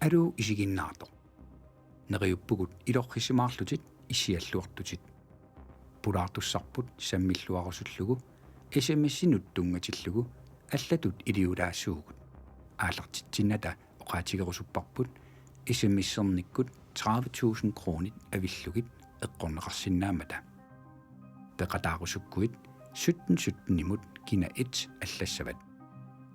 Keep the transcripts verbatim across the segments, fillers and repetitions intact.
Aluu isiginnaartoq. Neriuppugut ilorrissimaarlutit issialluartutit. Pulaartussarput sammilluarusullugu S M S-inut tunngatillugu allatut iliulaassuugut. Aallartitsinnata oqaatigerusupparput S M S-ernikkut tredive tusind kronit avillugit eqqorneqarsinnaammata. Peqataarusukkuit sytten sytten-imut kina et allassavat.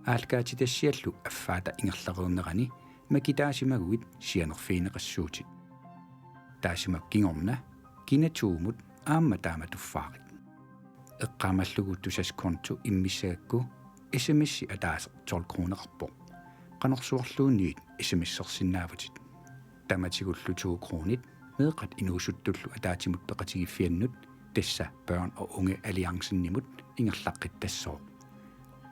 Aallakaatitassiallu affaata ingerlareernerani makitaasimaguit sianerfigineqassuutit. Taassuma kingorna kina to-mut aamma taama tuffaarit. Eqqaamallugu Tusass konto immissagakku S M S-i ataaseq tolv kroneqarpoq. Qanorsuarluunniit S M S-ersinnaavutit. Tamatigullu to kronit meeqqat inuusuttullu ataatsimut peqatigiiffiannut, tassa Børn og Unge Alliancen-imut, ingerlaqqittassooq.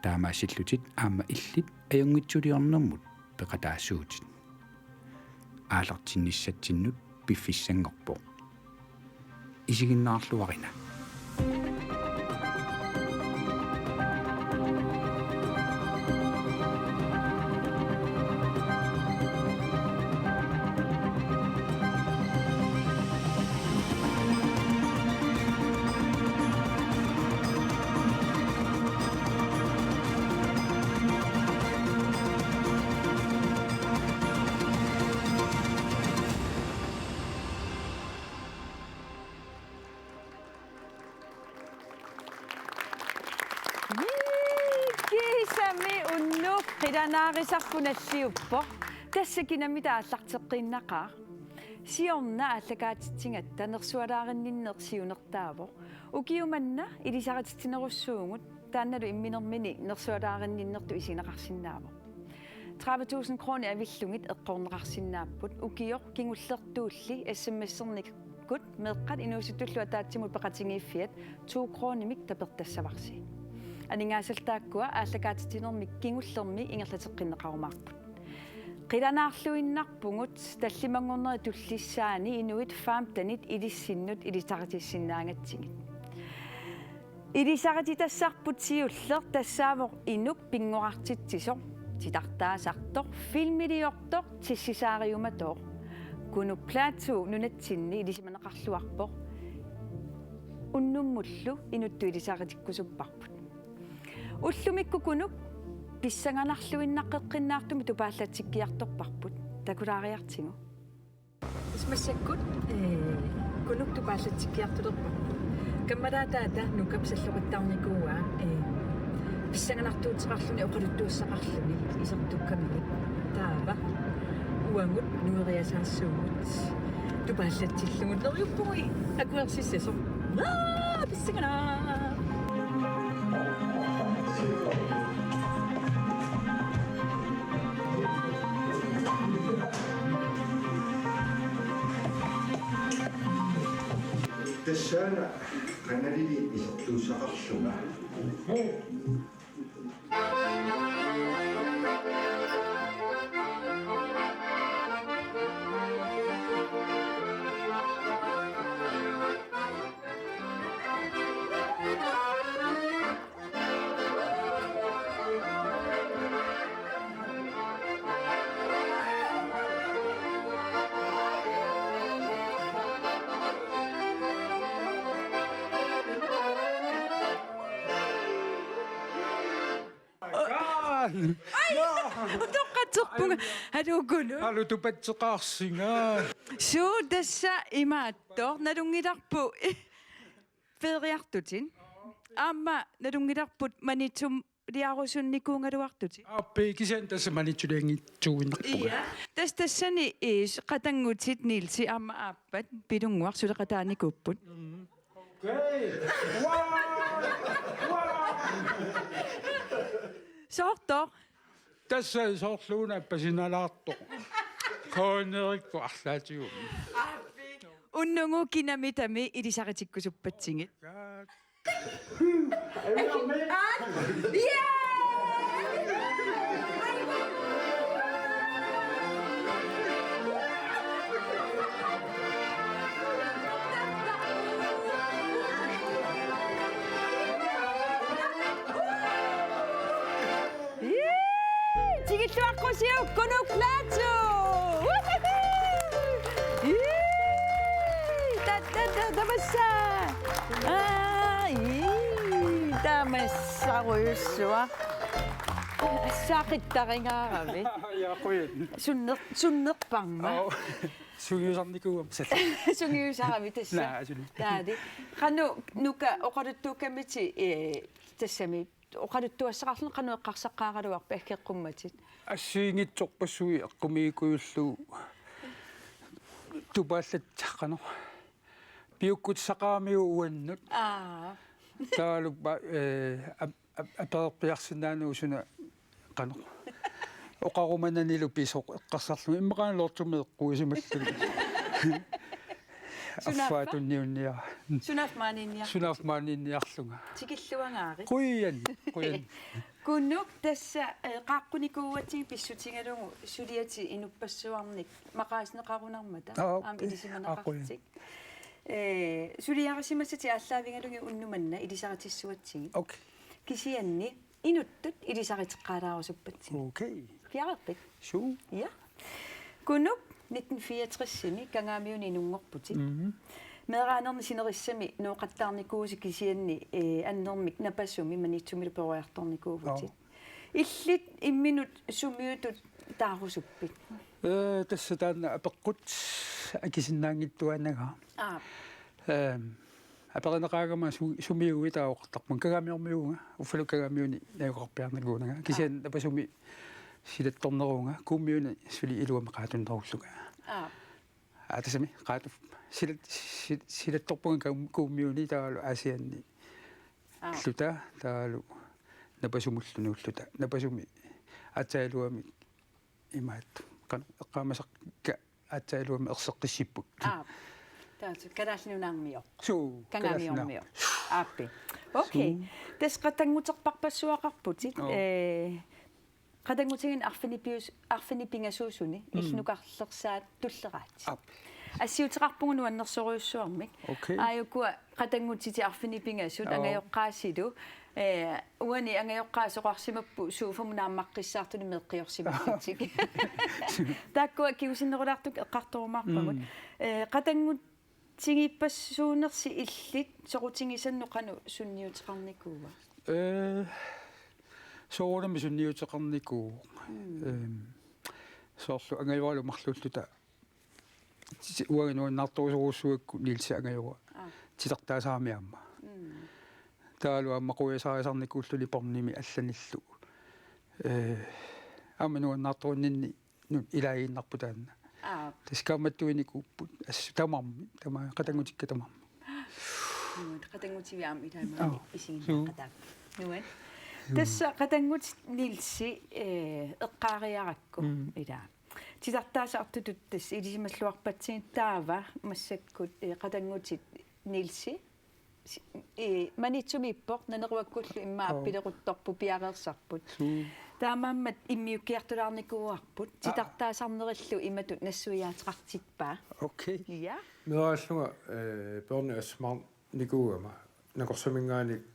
Taamaassillutit aamma illit ajunngitsuliornermut peqataasuutit. Aallartinnissatsinnut piffissanngorpoq. Isiginnaarluarina. Kiisami unnuk qilanaarisarput nassiuppoq. Tassa kinamita aallarteqqiinnaqaaq. Siorna aallakaatitsigatta nersualaarinninneq siunertaavoq. Ukioq manna ilisarititsinerussuugut, taannalu imminermini nersualaarinninnertut isigineqarsinnaavoq. Tredive tusind kroner avillugit eqqorneqarsinnaapput, ukioq kingullertuulli S M S-ernikkut meeqqat inuusuttullu ataatsimut peqatigiiffiat to kronimik tapertassavarsi. Aningaasallu taakkua aallakaatitsinermik kingullermi ingerlateqqinneqarumaarput. Qilanaarluinnarpugut tallimanngornerit tullissaani inuit femtenit ilissinnut ilisaritissinnaangatsigit. Ilisarititassaarput siulleq tassaavoq inuk pinngorartitsisoq, titartaasartoq, filmiliortoq, tessisaariumatooq. Kunuk Platou nunatsinni ilisimaneqarluarpoq. Unnummullu inuttut ilisaritikkusupparput. Ullumikkut Kunuk pissanganarluinnaqqeqqinnaartumik tupaallatsikkiartorparput. Takulaariartigu. Tassa massakkut, ee, Kunuk tupaallatsikkiartulerparput. Kammalaataata Nukap salloqattaarnikuuaa, ee, pissanganartuuteqarluni oqaluttuassaqarluni isertukkaminik. Taava uagut nueriasaassuugut. Tupaallatsillugu neriuppugut akuersissasoq. Aa, pissanganaq! Tassaana kanalili isertuussaqarlunga. Ai! Utoqqatserpunga. Aluu Kunuk. Aluu, tupatseqaarsinga. Suu, tassa imaattoq, nalunngilarput. Feeriartutit. Aamma nalunngilarput Maniitsuliarusunnikuugaluartutit. Aappi, kisianni tassa Maniitsulianngitsuuinnarpunga. Ia. Tassa tassani is qatanngutit Nielsi aamma aappat Pilunnguaq suleqataanikuupput. Mm. Okay. Wow! Wow! Soortoq. Tassa soorluuna appasinalaartoq. Koonerikkut arlaatigut. Unnugu kinamitami ilisaritikkusuppatsigit. God. Tikilluaqqusiuk Kunuk Laatsu! Ii! Ta-, ta-, ta-, tamassa! Aa, ii! Tamassa rujussuaq. Assaaqittarigaaravit. Ja, qujan. Sunner-, sunnerparma. Au. Sungiusarnikuugamik sal. Sungiusaravit tassa. Naa, asuli. Taali. Qanoq Nuka oqaluttuukkamitit, eh, tassami oqaluttuassaqarluni qanoq eqqarsaqqaaraluarpit aggeqqummatit? Assigiinngitsorpassuit eqqumiikujullugu tupaallatit qanoq. Piukkutissaqaramiuk uannut. Aa. Taavalu pa-, eh, ap-, ap-, apererpiarsinnaanerup suna qanoq. Oqarumananilu pisoq eqqarsarlunga immaqaana lortumik eqquisimalluni. Sunaaffa? Affaa tunniunniara. Sunaaffa maaniinniar-. Sunaaffa maaniinniarlunga. Tikilluangaarit. Qujan, qujan. Kunuk tassa, eh, qaaqqunikuugatsigit pissutigalugu suliatit inuppassuarnik maqaasineqarunarmata. Aa, aamma eh, ilisimaneqartik. Aa, qujan. Eh, suliarisimasatit aallaavigalugit unnuk manna ilisaritissuatsigit. Okay. Kisianni inuttut ilisariteqqaalaarusuppatsigut. Okay. Piareerpit? Suu. Ja. Kunuk nitten fireogtresimi Kangaamiuni inunngorputit. Mhm. Meeraanerni sinerissami nooqattaarnikuuvutit kisianni, eh, annermik Napasumi Maniitsumilu peroriartornikuuvutit. Joo. Illit imminut sumiutut taarusuppit? Eh, tassa taanna apeqqut akisinnaanngittuaannagaat. Aap. Ehm, aperineqaagama su-, sumiuit taava oqartarpunga Kangaamiormiuuvunga, uffalu Kangaamiuni najugaqarpiarnikuunanga. Kisianni Napasumi silattorneruvunga, Kuummiuni suli iluamik qaatunnerullunga. Aap. Aa, tassami, qaatu-, silat-, si-, silattorpunga Kuum-, Kuummiuni taavalu Aasianni. Aap. Luta, taavalu Napasumullu nuulluta. Napasumi aatsaat iluamik imaattoq. Qanoq eqqaamasakka aatsaat iluamik erseqqissipput. Aap. Taava Kalaallit Nunaannguaq. Suu, Kangaamiormiut. Kalaallit Nunaat. Aappi. Okay. Suu. Tassa qatannguterpassuaqarputit. Joo. Eh, qatanngutigiinni arfinipius-, arfinipingasuusuni, mm, illit nukarlersaat tulleraat. Aap. Assiuteqarpugut nuannersorujussuarmik. Okay. Aajukua qatanngutitit arfinipingasut, joo, angajoqqaasilu. Eh, uani angajoqqaasi oqarsimapput sofamut naammaqqissaartunik meeqqiorsimallutik. Taakkua kingusinnerulaartukkut eqqartorumaarpagut. Mm. Eh, qatanngutigiippassuunersi illit soqutigisannut qanoq sunniuteqarnikuua? Eh, soorunami sunniuteqarnikuuvoq. Mm. Ehm, soorlu angajoralu marluulluta ti-, uanga nuannaartorusorujussuugakku Nielsi angajora. Aa. Titartaasarami aamma. Mm. Taavalu aamma quiasarisarnikuulluni pornimi allanillu. Eh, aamma nuannaartorinninni nu-, ilaaginnarpoq taanna. Aa. Tassa kaammattuinikuupput. Assut tamarmik, tama-, qatanngutikka tamarmik. Nuan, qatanngutivit aamma ilaamik. Aa. Isiginnaaqataappat. Nuan. Suu. Tassa qatanngutit Nielsi, eh, eqqaariarakku. Mm. Ilaa. Titartaasartutut tassa ilisimalluarpatsigit taava massakkut, eh, qatanngutit Nielsi, si-, eh, Maniitsumiippoq, Naneruakkullu immaqa, oo, appileruttorput piareersarput. Suu. Taamaammat immiukkiartulaarnikuuarput, aa, titartaasarnerillu imatut nassuiaateqartippaa. Okay. Ja. Meeraallunga, eh, børneasthmanikuugama, nakorsaminngaanniit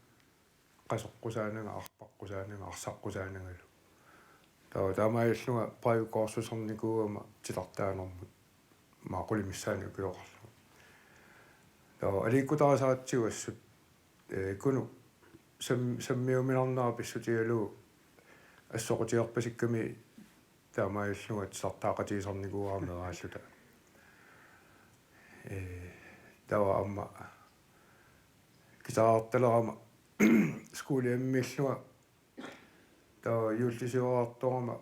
qasoqqusaananga, arpaqqusaananga, arsaqqusaanangalu. Taava taamaalillunga præhovedgårdsusernikuugama titartaanermut. Aamma qulimissaanik ukioqarlunga. Taava aliikkutarisaratsigu assut, eh, Kunuk sam-, sammiuminarnera pissutigalugu assoqutigerpasikkami taamaalillunga titartaaqatigisarnikuuara meeraalluta. Eh, taava aamma guitarertalerama skolehjemimiillunga taava juullisiorartorama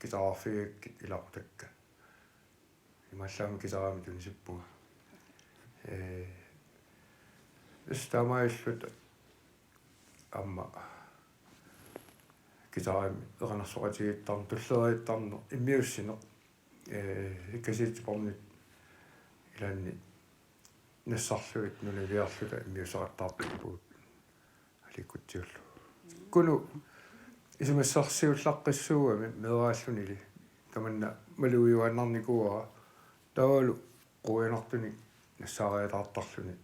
guitarerfigakkit ilaqutakka. Imaallaat aamma guitarimi tunisippunga. Eh, tassa taamaalilluta aamma guitarimi erinarsoqatigiittarneq, tulleriittarneq, immiussineq, eh, kassettebåndit ilaanni nassarlugit nunaviarluta immiusseqattaartarpugut aliikkutsiullugu. Kunuk isumassarsiullaqqissuugami meeraallunili. Tamanna malugiuaannarnikuuara. Taavalu quianartunik nassaariataartarluni.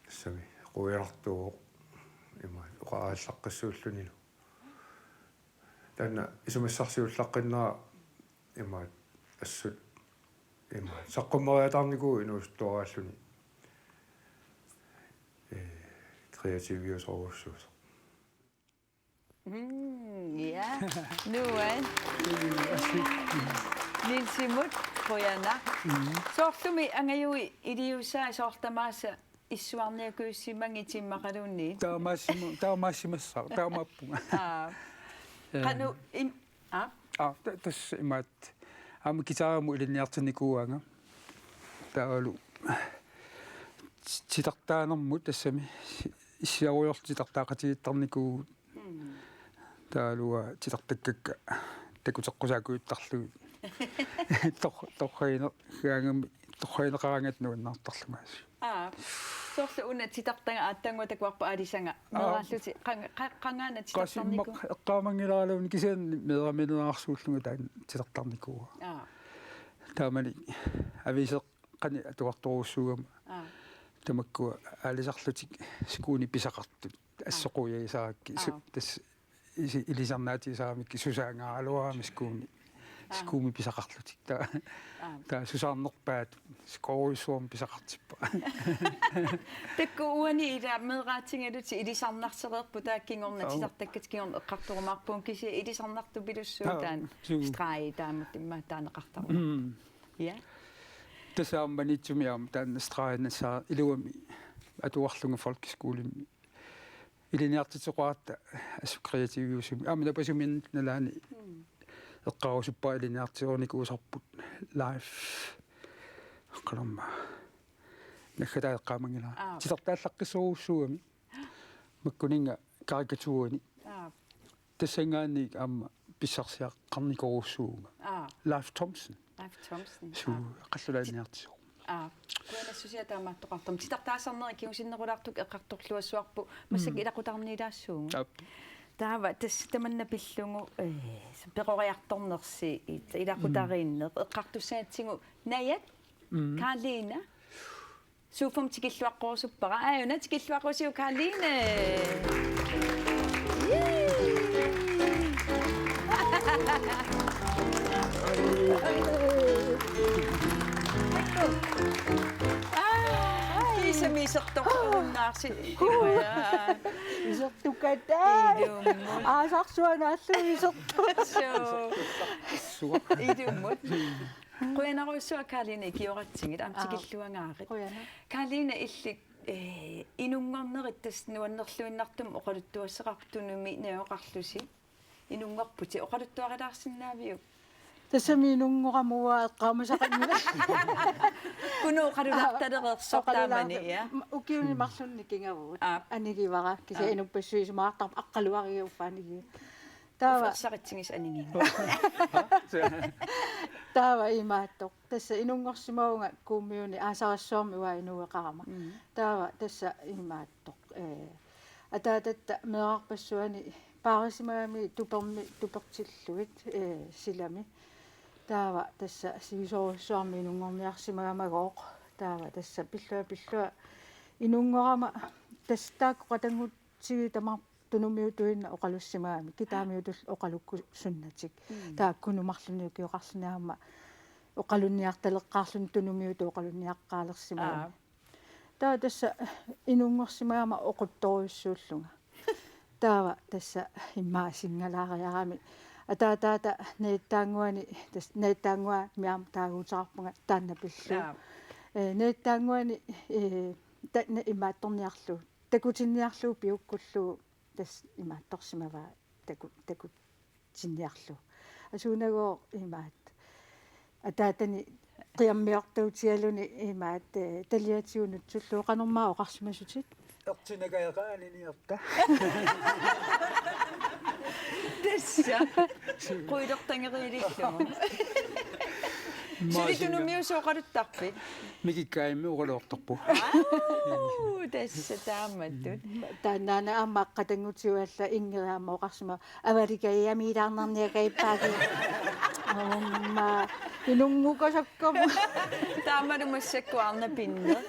Tassami quianartuuvoq ima oqaraallaqqissuullunilu. Taanna isumassarsiullaqqinnera imaat assut imaat saqqummeriataarnikuuvoq inuusuttuaraalluni. Ee, kreativiusorujussuusoq. Mm, ja. Nuan. Nielsimut qujanaq. Mm. Soorlumi angajui iliuusaa soorlu tamaasa issuarniakujussimanngitsoq immaqaluunniit. Taamaassima-, taamaassimassaaq, taamaappunga. Aa. Ee. Qanoq im-, aa? Aa, ta-, tassa imaat. Aamma guitarimut ilinniartinnikuuaanga. Taavalu ti-, titartaanermut tassami si-, issiarujoorluta titartaaqatigiittarnikuuvugut. Mm. Taavalu titartakkakka takuteqqusaakujuttarlugit. Tor-, torragineqaraangat, torragineqaraangat nuannaartarlunga assut. Aa. Soorlu una titartagaq aatsaannguaq takuarput aalisagaq. Aa. Meeraallutik qanga-, qa-, qangaana titartarnikuuat? Qasummaq eqqaamanngilaaraluunniit kisianni meeraminerarsuullunga taanna titartarnikuuara. Aa. Taamani aviiseq qanoq atuartorujussuugama. Aa. Tamakkua aalisarlutik skuunik pisaqartut. Aa. Assoq quiagisarakkit. Su-, aa, tassa isi-, ilisarnaatigisaramikkit susaangaaraluarami skuunik. Aa. Skuumik pisaqarlutik. Taa-, aa, taava susaarnerpaat skoorujussuarmik pisaqartippaat. Taakku uani ila meeraatigalutik ilisarnarsereerput taava kingorna, aa, titartakkatik kingorna eqqartorumaarpugut kisianni ilisarnartupilussuuvoq, aa, taanna suu. Streg taamatut immaqa taaneqartarpoq. Mm. Ja. Tassa aamma Maniitsumi aamma taanna streg nassaa iluamik atuarlunga folkeskolimi. Ilinniartitseqaratta assut kreativiusumi. Aamma napasuminnut nalaani, mm, eqqaarusuppara ilinniartitsisorinikuusarput live. Qanormaa. Naggataa eqqaamanngilara. Aa. Titartaallaqqissorujussuugami. Makkuninnga karikaturini. Aa. Tassanngaanniit aamma pissarsiaqqarnikorujussuuvunga. Aa. Leif Thomsen. Leif Thomsen. Suu, aa, qallulaaniartisoq. Aa. Qujanassusia taamaattoqartarmat. Titartaasarnerit kingusinnerulaartukkut eqqartorluassuarput. Massakkut, mm, ilaqutariinnilaassuugut. Aap. Taava tassa tamanna pillugu, ee, peroriartornersi, ilaqutariinneq, mm, eqqartussagatsigu Najat, mm, Karline. Sofaamut tikilluaqqusuppara. Aajuna tikilluaqqusiuk Karline. Yay! Aa, kiisami isertorunnaarsi. Isertukataa. Ilumut. Aasarsuanaallu isertu. Suu. Sua. Ilumut. Qujanarujussuaq Karline ikioratsigit aamma, aa, tikilluangaarit. Qujanaq. Karline, illit, eh, inunngornerit tassa nuannerluinnartumik oqaluttuassavarput Tunumi najugaqarlusi. Inunngorputit, oqaluttuarilaarsinnaaviuk? Tassami inunngorama uanga eqqaamasaqanngilanga. Kunuk oqalulaartalereersoq taamani, oqalulaarta-, ja? M-, ukiuni, mm, marlunni kingavugut. Aap. Anigivara, kisianni, aap, inuppassuit isumaqartarput aqqaluariga uffa anigi. Taava. Uffa ersaritsigisoq anigi. Taava imaattoq. Tassa inunngorsimavunga Kuummiuni aasarsuarmi uanga inueqarama. Mm. Taava tassa imaattoq. Ee, ataatatta meerarpassuani paarisimagami tupermi-, tupertillugit, ee, silami. Taava tassa sivisoorujussuarmi inunngorniarsimagamagooq. Taava tassa pillua pillua inunngorama tassa taakku qatanngut- -sigit tamarmik tunumiutuinnaq oqalussimagami, guitarmiutullu oqalukkusunnatik. Mm. Taava Kunuk marlunnik ukioqarluni aamma oqalunniartaleqqaarluni tunumiutut oqalunniaqqaalersimagami. Aap. Taava tassa inunngorsimagama oquttorujussuullunga. Taava tassa immaqa singalaariarami. Ataataata Najattaannguani, tassa Najattaannguami aamma taaguuteqarpunga taanna pillugu. Aap. Ee, Najattaannguani, ee, ta-, na-, imaattorniarlugu. Takutinniarlugu piukkullugu tassa imaattorsimavaa taku-, takutinniarlugu. Asuunagooq imaat. Ataatani qiammiortuutigaluni imaat, eh, taliatigut nutsullugu qanormaa oqarsimasutit? Ertinakajaqaaniniarta. Tassa. Quilertangeriilillugu. Suli tunumiusoq oqaluttarpit? Mikikkaimmi oqaluartarpoq. Au, tassa taamatut. Taannaana aamma qatanngutigut allat Ingrid aamma oqarsimavoq: "Avalikaja miilaarnarniakajippaagi." Aamma inunngukasakkamu. Taamalu massakkut arnat pinneq.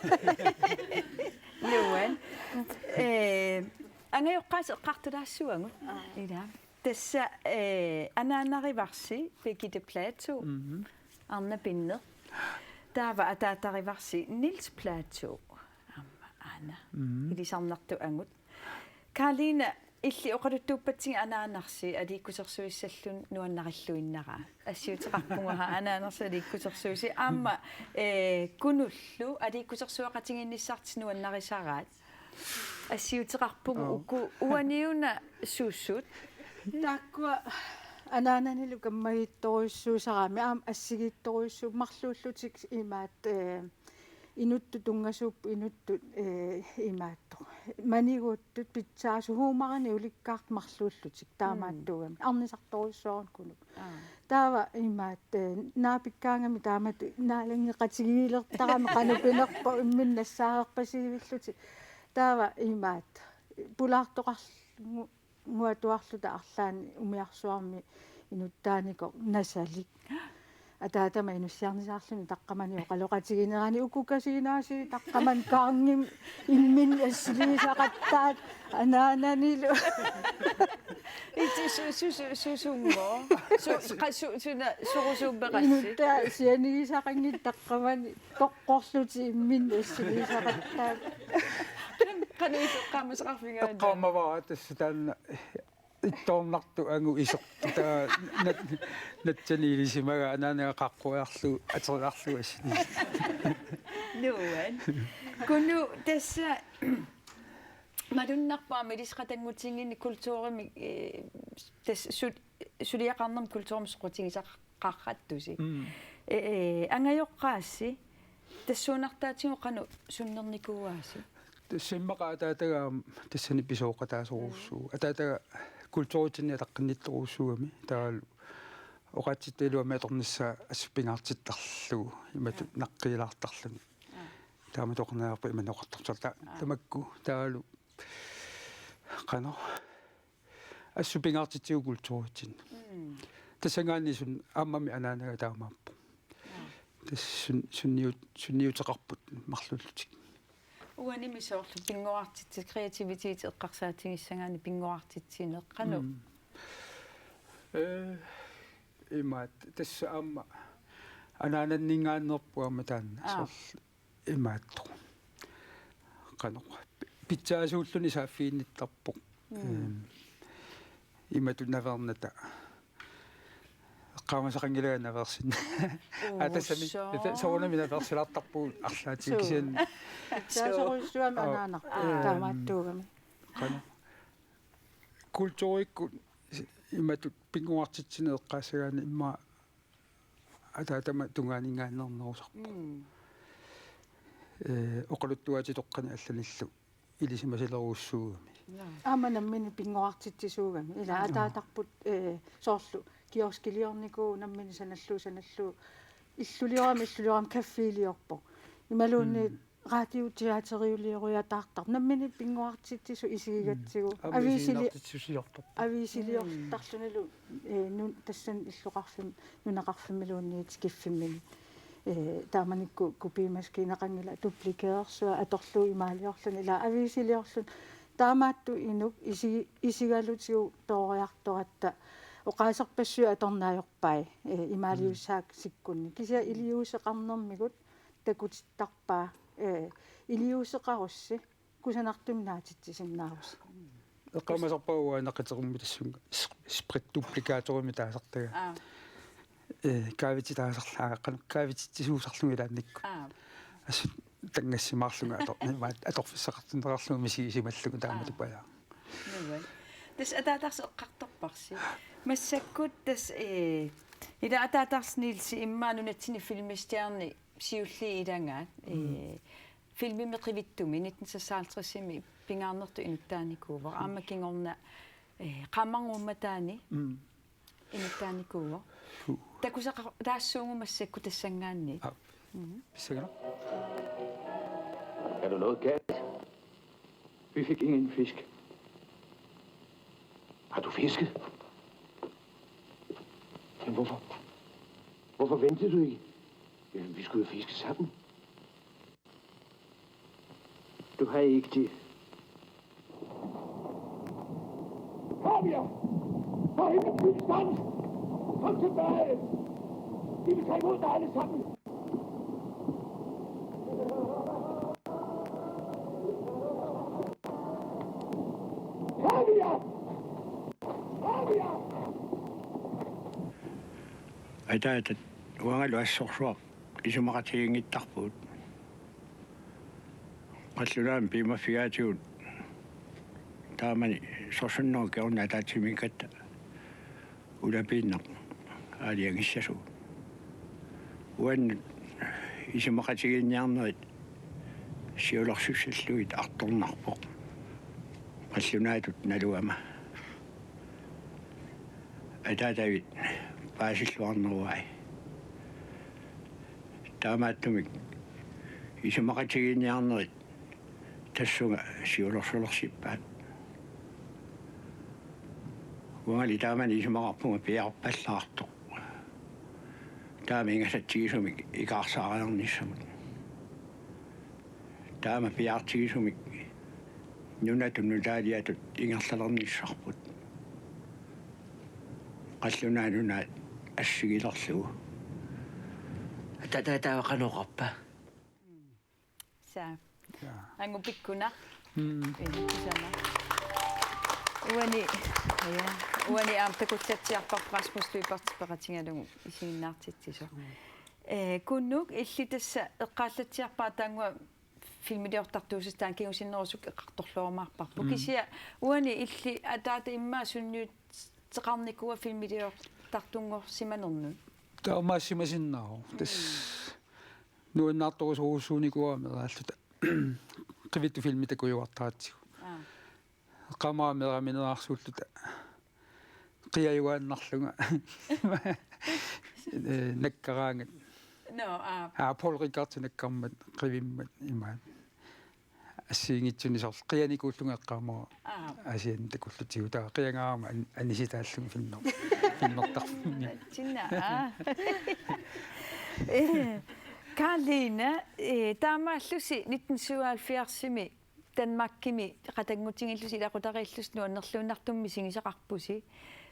Nuan. Eh, angajoqqaasi eqqartulaassavagut. Aa. Ila. Tassa, eh, anaanarivarsi Birgitte Platou, mhm, arnat pinneq. Taava ataatarivarsi Niels Platou. Aamma aana. Mhm. Ilisarnartut angut. Karoliine, illit oqaluttuuppatsigit anaanarsi aliikkusersuissalluni nuannarilluinnarami. Assiuteqarpugut anaanarsi aliikkusersuisi. Aamma, eh, Kunullu aliikkusersueqatigiinnissartik nuannarisaraat. Assiuteqarpugut. Aap. Uku uaniuna susut. Taakkua anaananilu kammagittorujussuusarami aamma assigiittorujussuupput marluullutik imaattoq, eh, inuttut tunngasuupput inuttut, eh, imaattoq. Maniguuttut pitsaasut huumorinik ulikkaartut marluullutik taamaattuugami. Mm. Arnisartorujussuarmik Kunuk. Aap. Taava imaattoq, eh, naapikkaangami taamatut naalanngeqatigiilertarami qanoq pinerpoq imminnut nassaareerpasiivillutik. Taava imaattoq pulaartoqarlunguatuarluta arlaannik umiarsuarmi inuttaanikoq Nasalik. Ataatama inussiarnisaarluni taqqamani oqaloqatiginerani ukukasiinaasi taqqamani kaangim imminnut assiliisaqattaat anaananilu. Iti su-, su-, su-, susunnguaq? Su-, qa-, su-, suna, surusuummeqassi? Inuttaa sianigisaqanngitsut taqqamani toqqorlutik imminnut assiliisaqattaat. Qanoq itoqqaamasaqarfigaana? Eqqaamavara tassa taanna ittoornartoq angut isertoq taava nat-, natsani ilisimagaa anaanaga qaaqquiarlugu ateriarlugu assini. Nuann'. Kunuk tassa malunnarpoq aamma ilissi qatanngutigiinni kulturimi, eh, tassa su-, suliaqarnermi kulturimik soqutigisaqarrattusi. Mm. Eh, eh, angajoqqaassi tassuunartaatigut qanoq sunnernikuuaasi? Tassa immaqa ataataga tassani pisooqataasorujussuuvoq. Mm. Ataataga kulturitsinni ataqqinnittorujussuugami. Taavalu oqaatsitut iluamik atornissaa assut pingaartittarlugu imatut, aa, naqqiilaartarluni. Aa. Taamatut oqarniarpara imannak oqartartarlugu. Ta-, aa, tamakku taavalu qanoq assut pingaartitsivugut kulturitsinni. Mm. Tassanngaanniit suna aammami anaanaga taamaappoq. Aa. Tassa sun-, sunniut-, sunniuteqarput marluullutik. Uanimi soorlu pinnguartitsi-, kreativiteti eqqarsaatigissagaanni pinnguartitsineq qanoq? Mm. Eh, imaattoq tassa aamma anaananninngaanneerpoq aamma taanna. Aa. Soorlu imaattoq. Qanoq pi-, pitsaasuulluni saaffiginnittarpoq. Mm. Ehm, imatut naveernata. Eqqaamasaqanngilanga naveersinnagu. Oo, aa, tassami, soo. Tassa soorunami naveersilaartarpugut arlaatigut. Suu. Kisianni. Taasorujussuarmik, aa, anaanarput, aa, taamaattuugami. Qanoq. Kulturikkut imatut pinnguartitsineq eqqaassagaanni immaqa ataatama tungaaninngaanneernerusarpoq. Mm. Eh, oqaluttuaatitoqqani allanillu ilisimasilerujussuugami. Naa. Aamma nammineq pinnguartitsisuugami. Ila, naa, ataatarput, eh, soorlu kioskiliornikuuvoq nammineq sanallugu, sanallugu. Illuliorami, illuliorami kaffiiliorpoq. Imaluunniit, mm, radioteateriulioriataartarpoq. Nammineq pinnguartitsisut isigigatsigu. Mm. Aamma aviisili-, isiginnaartitsisuliortarpoq. Aviisiliortarlunilu, eh, nun-, tassani illoqarfimmi, nunaqarfimmiluunniit tikiffimmini. Eh, taamanikkut kopimaskiineqanngilaq, duplikeersuaq atorlugu imaaliorluni, ila aviisiliorluni. Taamaattut inuk isi-, isigalutigu tooriartoratta oqaaserpassuit atorneq ajorpai, eh, imaaliussaakka sikkunni. Kisianni iliuuseqarnermigut takutittarpaa, eh, iliuuseqarussi kusanartumik naatitsisinnaavusi. Eqqaamasarpara uanga naqiterummik tassunga s-, spritduplikatorimi taasartagaa. Aa. Eh, kaavititaasarlu-, aa, qanoq kaavititsisuusarlunga ilaannikkut. Aa. Assut tanngassimaarlunga ator-, imaat atorfissaqartinneqarlunga misigisimallugu taama, aa, tupajaa. Nuann'. Tassa ataatarsi eqqartorparsi. Massakkut tassa, eh, ila ataatarsi Nielsi immaqa nunatsinni filmistjerni siulliit ilagaat, mm, eh, filmimi qivittumi nitten seksoghalvtredsimi pingaarnertut inuttaanikuuvoq. Aamma kingorna, eh, qaammarnguummataani, mm, inuttaanikuuvoq. Suu. Takusaqa-, taassuugut massakkut tassanngaanniit. Aa. Mhm. Pissanganaq. Er du noget galt? Vi fik ingen fisk. Har du fisket? Men hvorfor? Hvorfor ventede du ikke? Jamen, vi skulle jo fiske sammen. Du har ikke det. Fabian! Kom tilbage. Vi vil tage imod dig alle sammen. Her vi er. Her vi er. Ataatap uangalu assorsuaq isumaqatigiinngittarpugut. Qallunaamik piumaffigaatigut taamani sorsunnerup kingorna ataatsimiikkatta ulapiinnaq aalajangissasugut. Uannut isumaqatigiinniarnerit siulersussallugit artornarpoq. Qallunaatut naluama. Ataatavit paasilluarneruai. Taamaattumik isumaqatigiinniarnerit tassunga siulersulersippaat. Uangali taamani isumaqarpunga piaarpallaartoq. Taama ingasatsigisumik ikaarsaariarnissamut. Taama piaartigisumik nunatut nutaaliatut ingerlalernissarput. Qallunaat Nunaat assigilerlugu. Ataataava qanoq oqarpa? Saa. Jaa. Angupikkunaq. Mm. Ii, kusama. Uani, ja, uani aamma takullatsiarparput Rasmus Lyberth peqatigalugu isiginnaartitsisoq. Mm. Eh, Kunuuk, illit tassa eqqaallatsiarpara taanngua filmiliortartuususi taanna kingusinnerusukkut eqqartorluarumaarparput. Mm. Kisianni uani illit ataata immaqa sunniuteqarnikuua filmiliortartunngorsimanernut? Taamaassimasinnaavoq. Tassa nuannaartorujussuunikuuara meeraalluta. Qivittut filmit takujuartaratsigu. Aa. Eqqaamavara meeraaminerarsuulluta. Qiajuaannarlunga. Eh, nakkaraangat. Nå, aa. Aa, Poul Reichhardt nakkarmat, qivimmat, imaat. Assigiinngitsunik soorlu qianikuullunga eqqaamavara. Aa. Aasianni takullutsigu. Taava qiangaarama an-, anisitaallunga filmer-, filmertarfimmi. Sinna, aa. Eh, Karlina, eh, taamaallusi nitten syvoghalvfjerdsimi Danmarkimi qatanngutigillusi ilaqutariillusi nuannerluinnartumik misigisaqarpusi.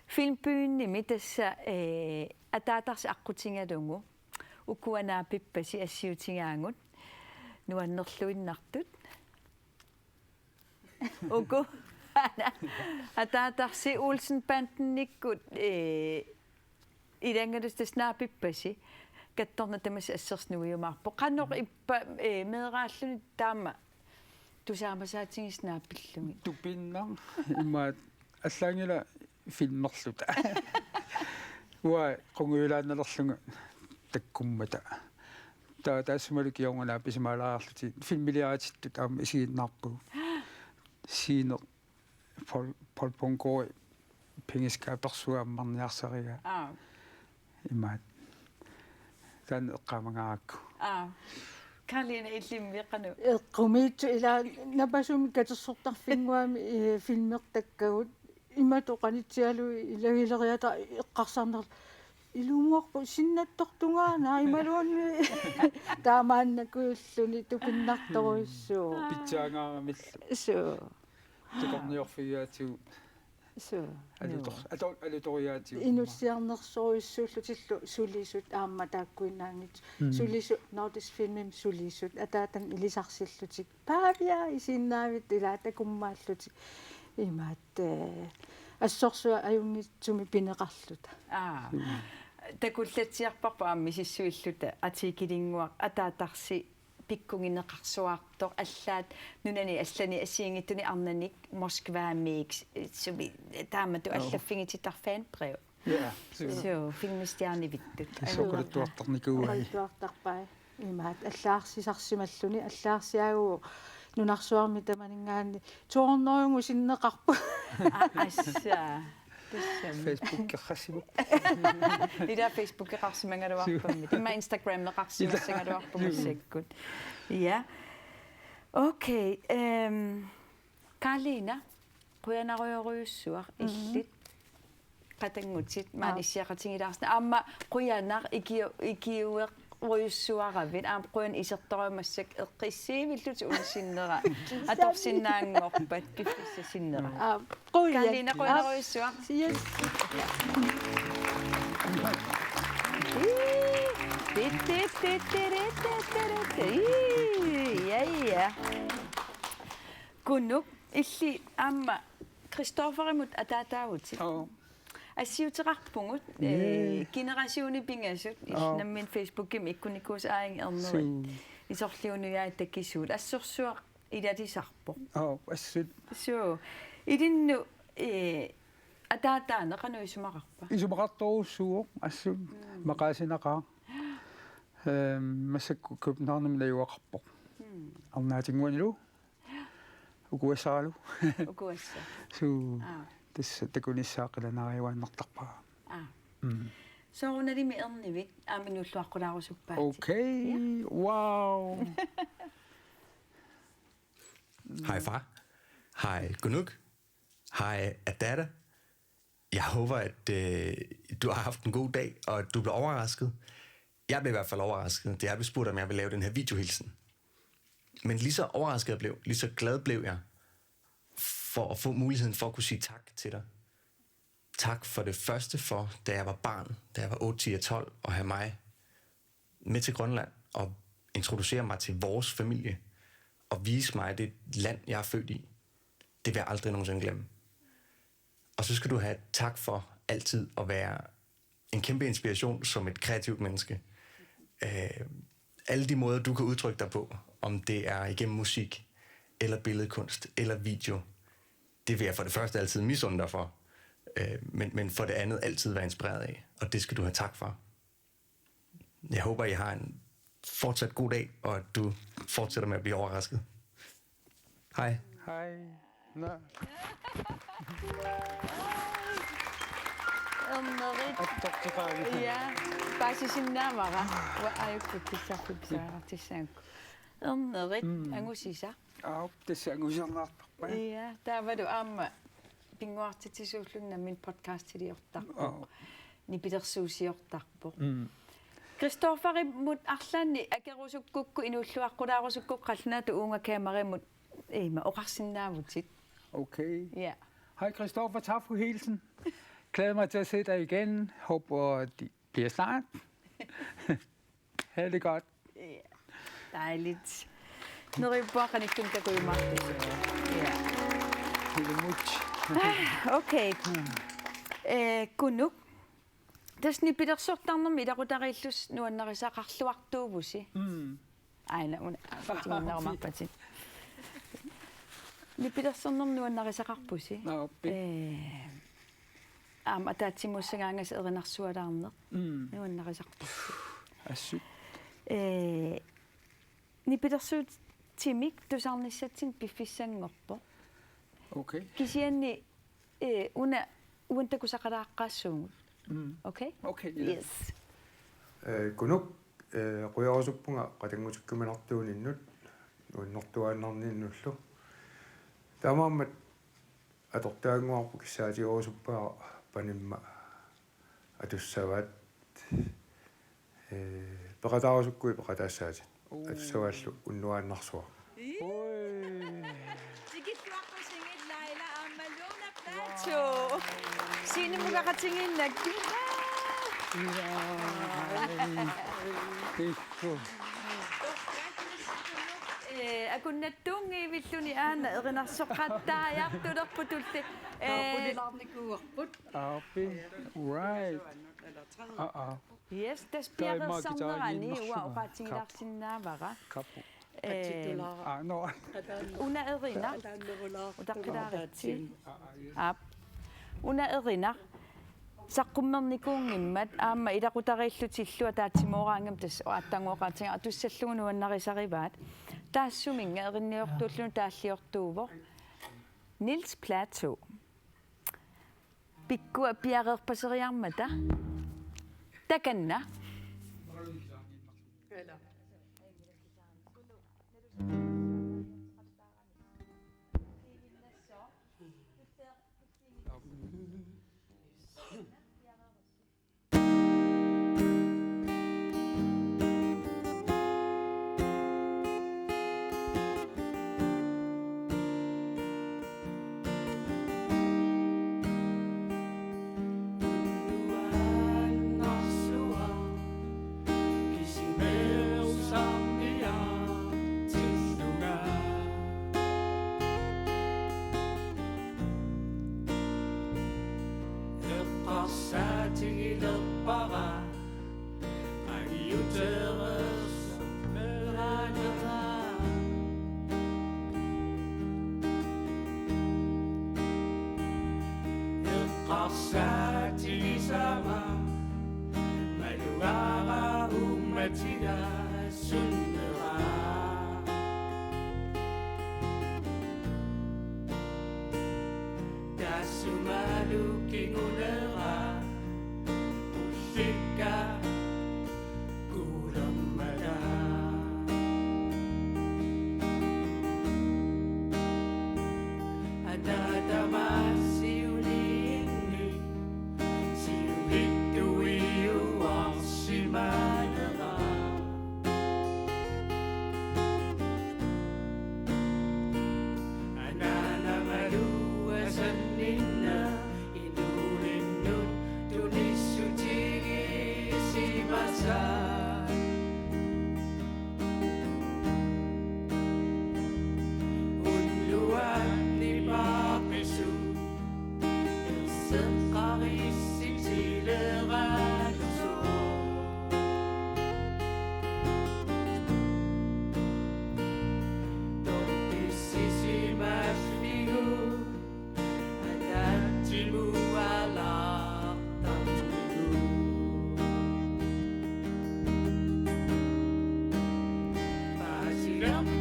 Filmbygnimi tassa, eh, ataatarsi aqqutigalugu. Ukua naapippasi assiutigaagut. Nuannerluinnartut. Uku. Ataatarsi Olsen Bandenikkut, eh, ilanngalusi tassa naapippasi. Kattorna tamassi assersuut nuiumaarpoq. Qanoq ippa, eh, meeraalluni taama tusaamasaatigisoq naapillugit? Tupinnaq imaat allaanngilaq filmerluta. Uanga qungujulaannalerlunga takkummata. Taava taassumalu kingorna naapisimaalaariarlutik filmiliaritsittut aamma isiginnaarpugut. Siine Paul, Paul Bundgaard pengeskabet suammarniarsariga. Aa. Imaat. Taanna eqqaamangaarakku. Aa. Karlina, illimmi qanoq? Eqqumiitsoq ila Napasumi katersortarfinnguami, eh, filmertakkagut. Imatut qanitsialui ilagileriata eqqarsarnerlu. Ilumoorpoq sinnattortungaana imaluunniit taamaannakujulluni tupinnartorujussuuvoq. Pitsaaramillu. Suu. Takorniorfigigaatigut. Suu. Alutor-, ato-, alutorigaatigut. Inussiarnersorujussuullutillu sulisut aamma taakkuinnaanngitsut. Mm. Sulisut, Nordisk Filmimi sulisut, ataatannut ilisarsillutik. Paavia isiginnaavittoq ilaa takummaallutik. Imaat, eh, assorsuaq ajunngitsumik pineqarluta. Aa. Mm. Takullatsiarparput aamma misissuilluta artikelinnguaq ataatarsi pikkugineqarsuartoq, allaat nunani allani assigiinngitsuni arnani Moskvamiit sumi taamatut. Joo. Allaffigitittarfik fanbrev. Ja, suu. Suu, filmistjernevittut. Soqaluttuartarnikuuai. Soqaluttuartarpai. Imaat, allaarsisarsimalluni, allaarsiaagu nunarsuarmi tamaninngaanniit to hundrede sinneqarpoq. Aa, assa. Tassami. Facebookeqarsimappat. Ila Facebookeqarsimagaluarpammi. Immaqa Instagrameqarsimassagaluarput. Ila. Massakkut. Ja. Okay, ehm, Karlina, qujanarujorujussuaq. Mhm. Illit qatanngutit maani. Aap. Issiaqatigilaarsinnaapput. Aamma qujanaq ikio-, ikiuerujussuaravit. Aamma qujanaq isertorujuit massakkut eqqissivillutit una sinnera. Atorsinnaanngorpat piffissap sinnera. Aap, qujan. Karlina, qujanarujussuaq. Aap. Yes. Ii, ja, ja. Kunuk, illit aamma Christofferimut ataataavutit. Oo. Assiuteqarpugut, ee, generationit pingasut, illit nammineq Facebookimi ikkunnikuusat aajuna ernerit. Suu. Isorliunujai takisuut. Assorsuaq ilalisarpoq. Oo, assut. Suu. Ilinnut, ee, ataataaneq qanoq isumaqarpa? Isumaqartorujussuuvoq, assut. Mm. Maqaasinaqaaq. Ehm, massakkut Københavnimi najugaqarpoq. Mm. Arnaatinnguanilu. Ukuassaralu. Ukuassa. Suu. Aa. Tassa takunissaa qilanaariuaannartarpara. Aa. Mm. Soorunalimi ernivit aamma inuulluaqqulaarusuppaatit. Okay. Ja. Wow. Hej far. Hej Kunuk. Hej Adada. Jeg håber, at øh, du har haft en god dag, og at du blev overrasket. Jeg blev i hvert fald overrasket, da jeg blev spurgt, om jeg ville lave den her videohilsen. Men lige så overrasket jeg blev, lige så glad blev jeg for at få muligheden for at kunne sige tak til dig. Tak for det første for, da jeg var barn, da jeg var otte, ti og tolv, at have mig med til Grønland og introducere mig til vores familie og vise mig det land, jeg er født i. Det vil jeg aldrig nogensinde glemme. Og så skal du have tak for altid at være en kæmpe inspiration som et kreativt menneske. Øh, alle de måder, du kan udtrykke dig på, om det er igennem musik, eller billedkunst, eller video, det vil jeg for det første altid misunde dig for, øh, men, men for det andet altid være inspireret af, og det skal du have tak for. Jeg håber, I har en fortsat god dag, og at du fortsætter med at blive overrasket. Hej. Hej. Nå. Ernerit. Attortiqaagit. Ja, paasisinnaavara. Uanga ajukkut kissarput pisariaqartissaginnakku. Ernerit, mm, angusisa. Aap, tassa angusernartarpa. Ja, taavalu aamma pinnguartitsisuulluni nammineq podcastiliortarpoq. Aap. Nipilersuusiortarpoq. Mm. Christofferimut arlaannik akerusukkukku inuulluaqqulaarusukkukku qallunaatut uunga kameramut ima oqarsinnaavutit. Okay. Ja. Hej Christoffer, tak for hilsen. Glæder mig til at se dig igen. Håber, det bliver snart. Ha' det godt. Ja. Dejligt. Neriuppunga qanittumi takujumaartusi. Ja. Ilumut. Okay. Eh, Kunuk. Tassa nipilersortarnermi ilaqutariillusi nuannarisaqarluartuuvusi. Mm. Aana una, tiginnarumaarpatit. Nipilersornermi nuannarisaqarpusi. Naappi. Eh, aamma ataatsimuussagaangassi erinarsualaarneq. Mm. Nuannarisarpusi. Assut. Eh, nipilersuutimik tusarnissatsinnut piffissanngorpoq. Okay. Kisianni, eh, una, uani takusaqalaaqqaassuugut. Mm. Okay? Okay, ja. Yes. Eh, Kunuk, eh, qujarusuppunga qatanngutikkuminartuuninnut, nuannertuaannarninnullu. Taamaammat atortaannguarput kissaatigerusuppara panimma atussavaat, eh, peqataarusukkuit peqataassaatit. Uu. Atussavaallu unnuaannarsuaq. Ui. Tikilluaqqusigit Laila aamma Luna Platou. Sinemugaqatigiinnak. Ila. Tikku. Eh, akunnattuunngivilluni aana erinarsoqattaajartulerput tulli. Eh, Taapunilaarnikuuarput. Aappi. Right. Aa, aa. Yes, tassa piareersarnerani uanga oqaatigilaarsinnaavara. Kappu. Eh, aa, no. Una erinaq. Utaqqilaaritsi. Aa, aa, yes. Aap. Una erinaq. Saqqummernikuunngimmat aamma ilaqutariillutillu ataatsimooraangamik tassa aatsaannguaq oqaatiga atussallugu nuannarisarivaat. Taassuminnga erinniortuulluni taalliortuuvoq. Niels Platou. Pikkua piareerpaseriarmata. Takanna.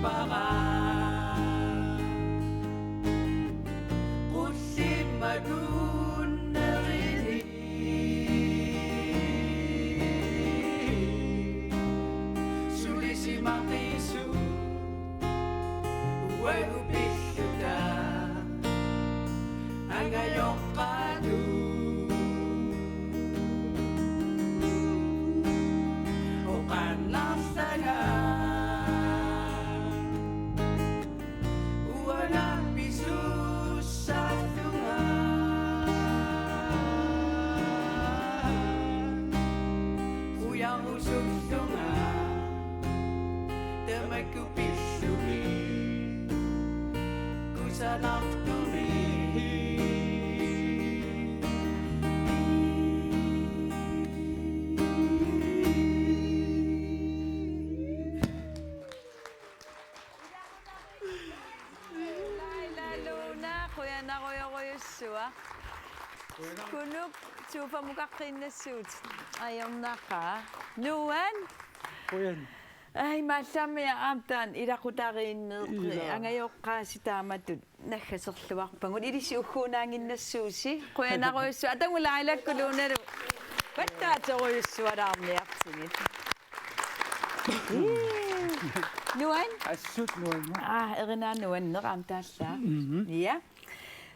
Para qullimmagunnerini sulisimaqisu uagut pilluta angajoqqaatut oqannarlanga. Uanga pisussallunga ujarusullunga tamakku pillugit kusanartumik. Laila Luna, qujanarujorujussuaq. Kunuk sofamukaqqinnassaatit. Ajornaqaaq. Nuan. Qujan. Ai, maallaammik aamma taanna ilaqutariinneq. Ilaa. Angajoqqaasi taamatut naggaserluarpagut. Ilissi ugguunaannginnassuusi. Qujanarujussuaq. Atagu Lailakku Lunalu. Pattaaterujussualaarniartigit. Ii. Nuan? Assut nuanneq. Aa, erinaa nuanneq aamma taallaat. Mhm. Ja.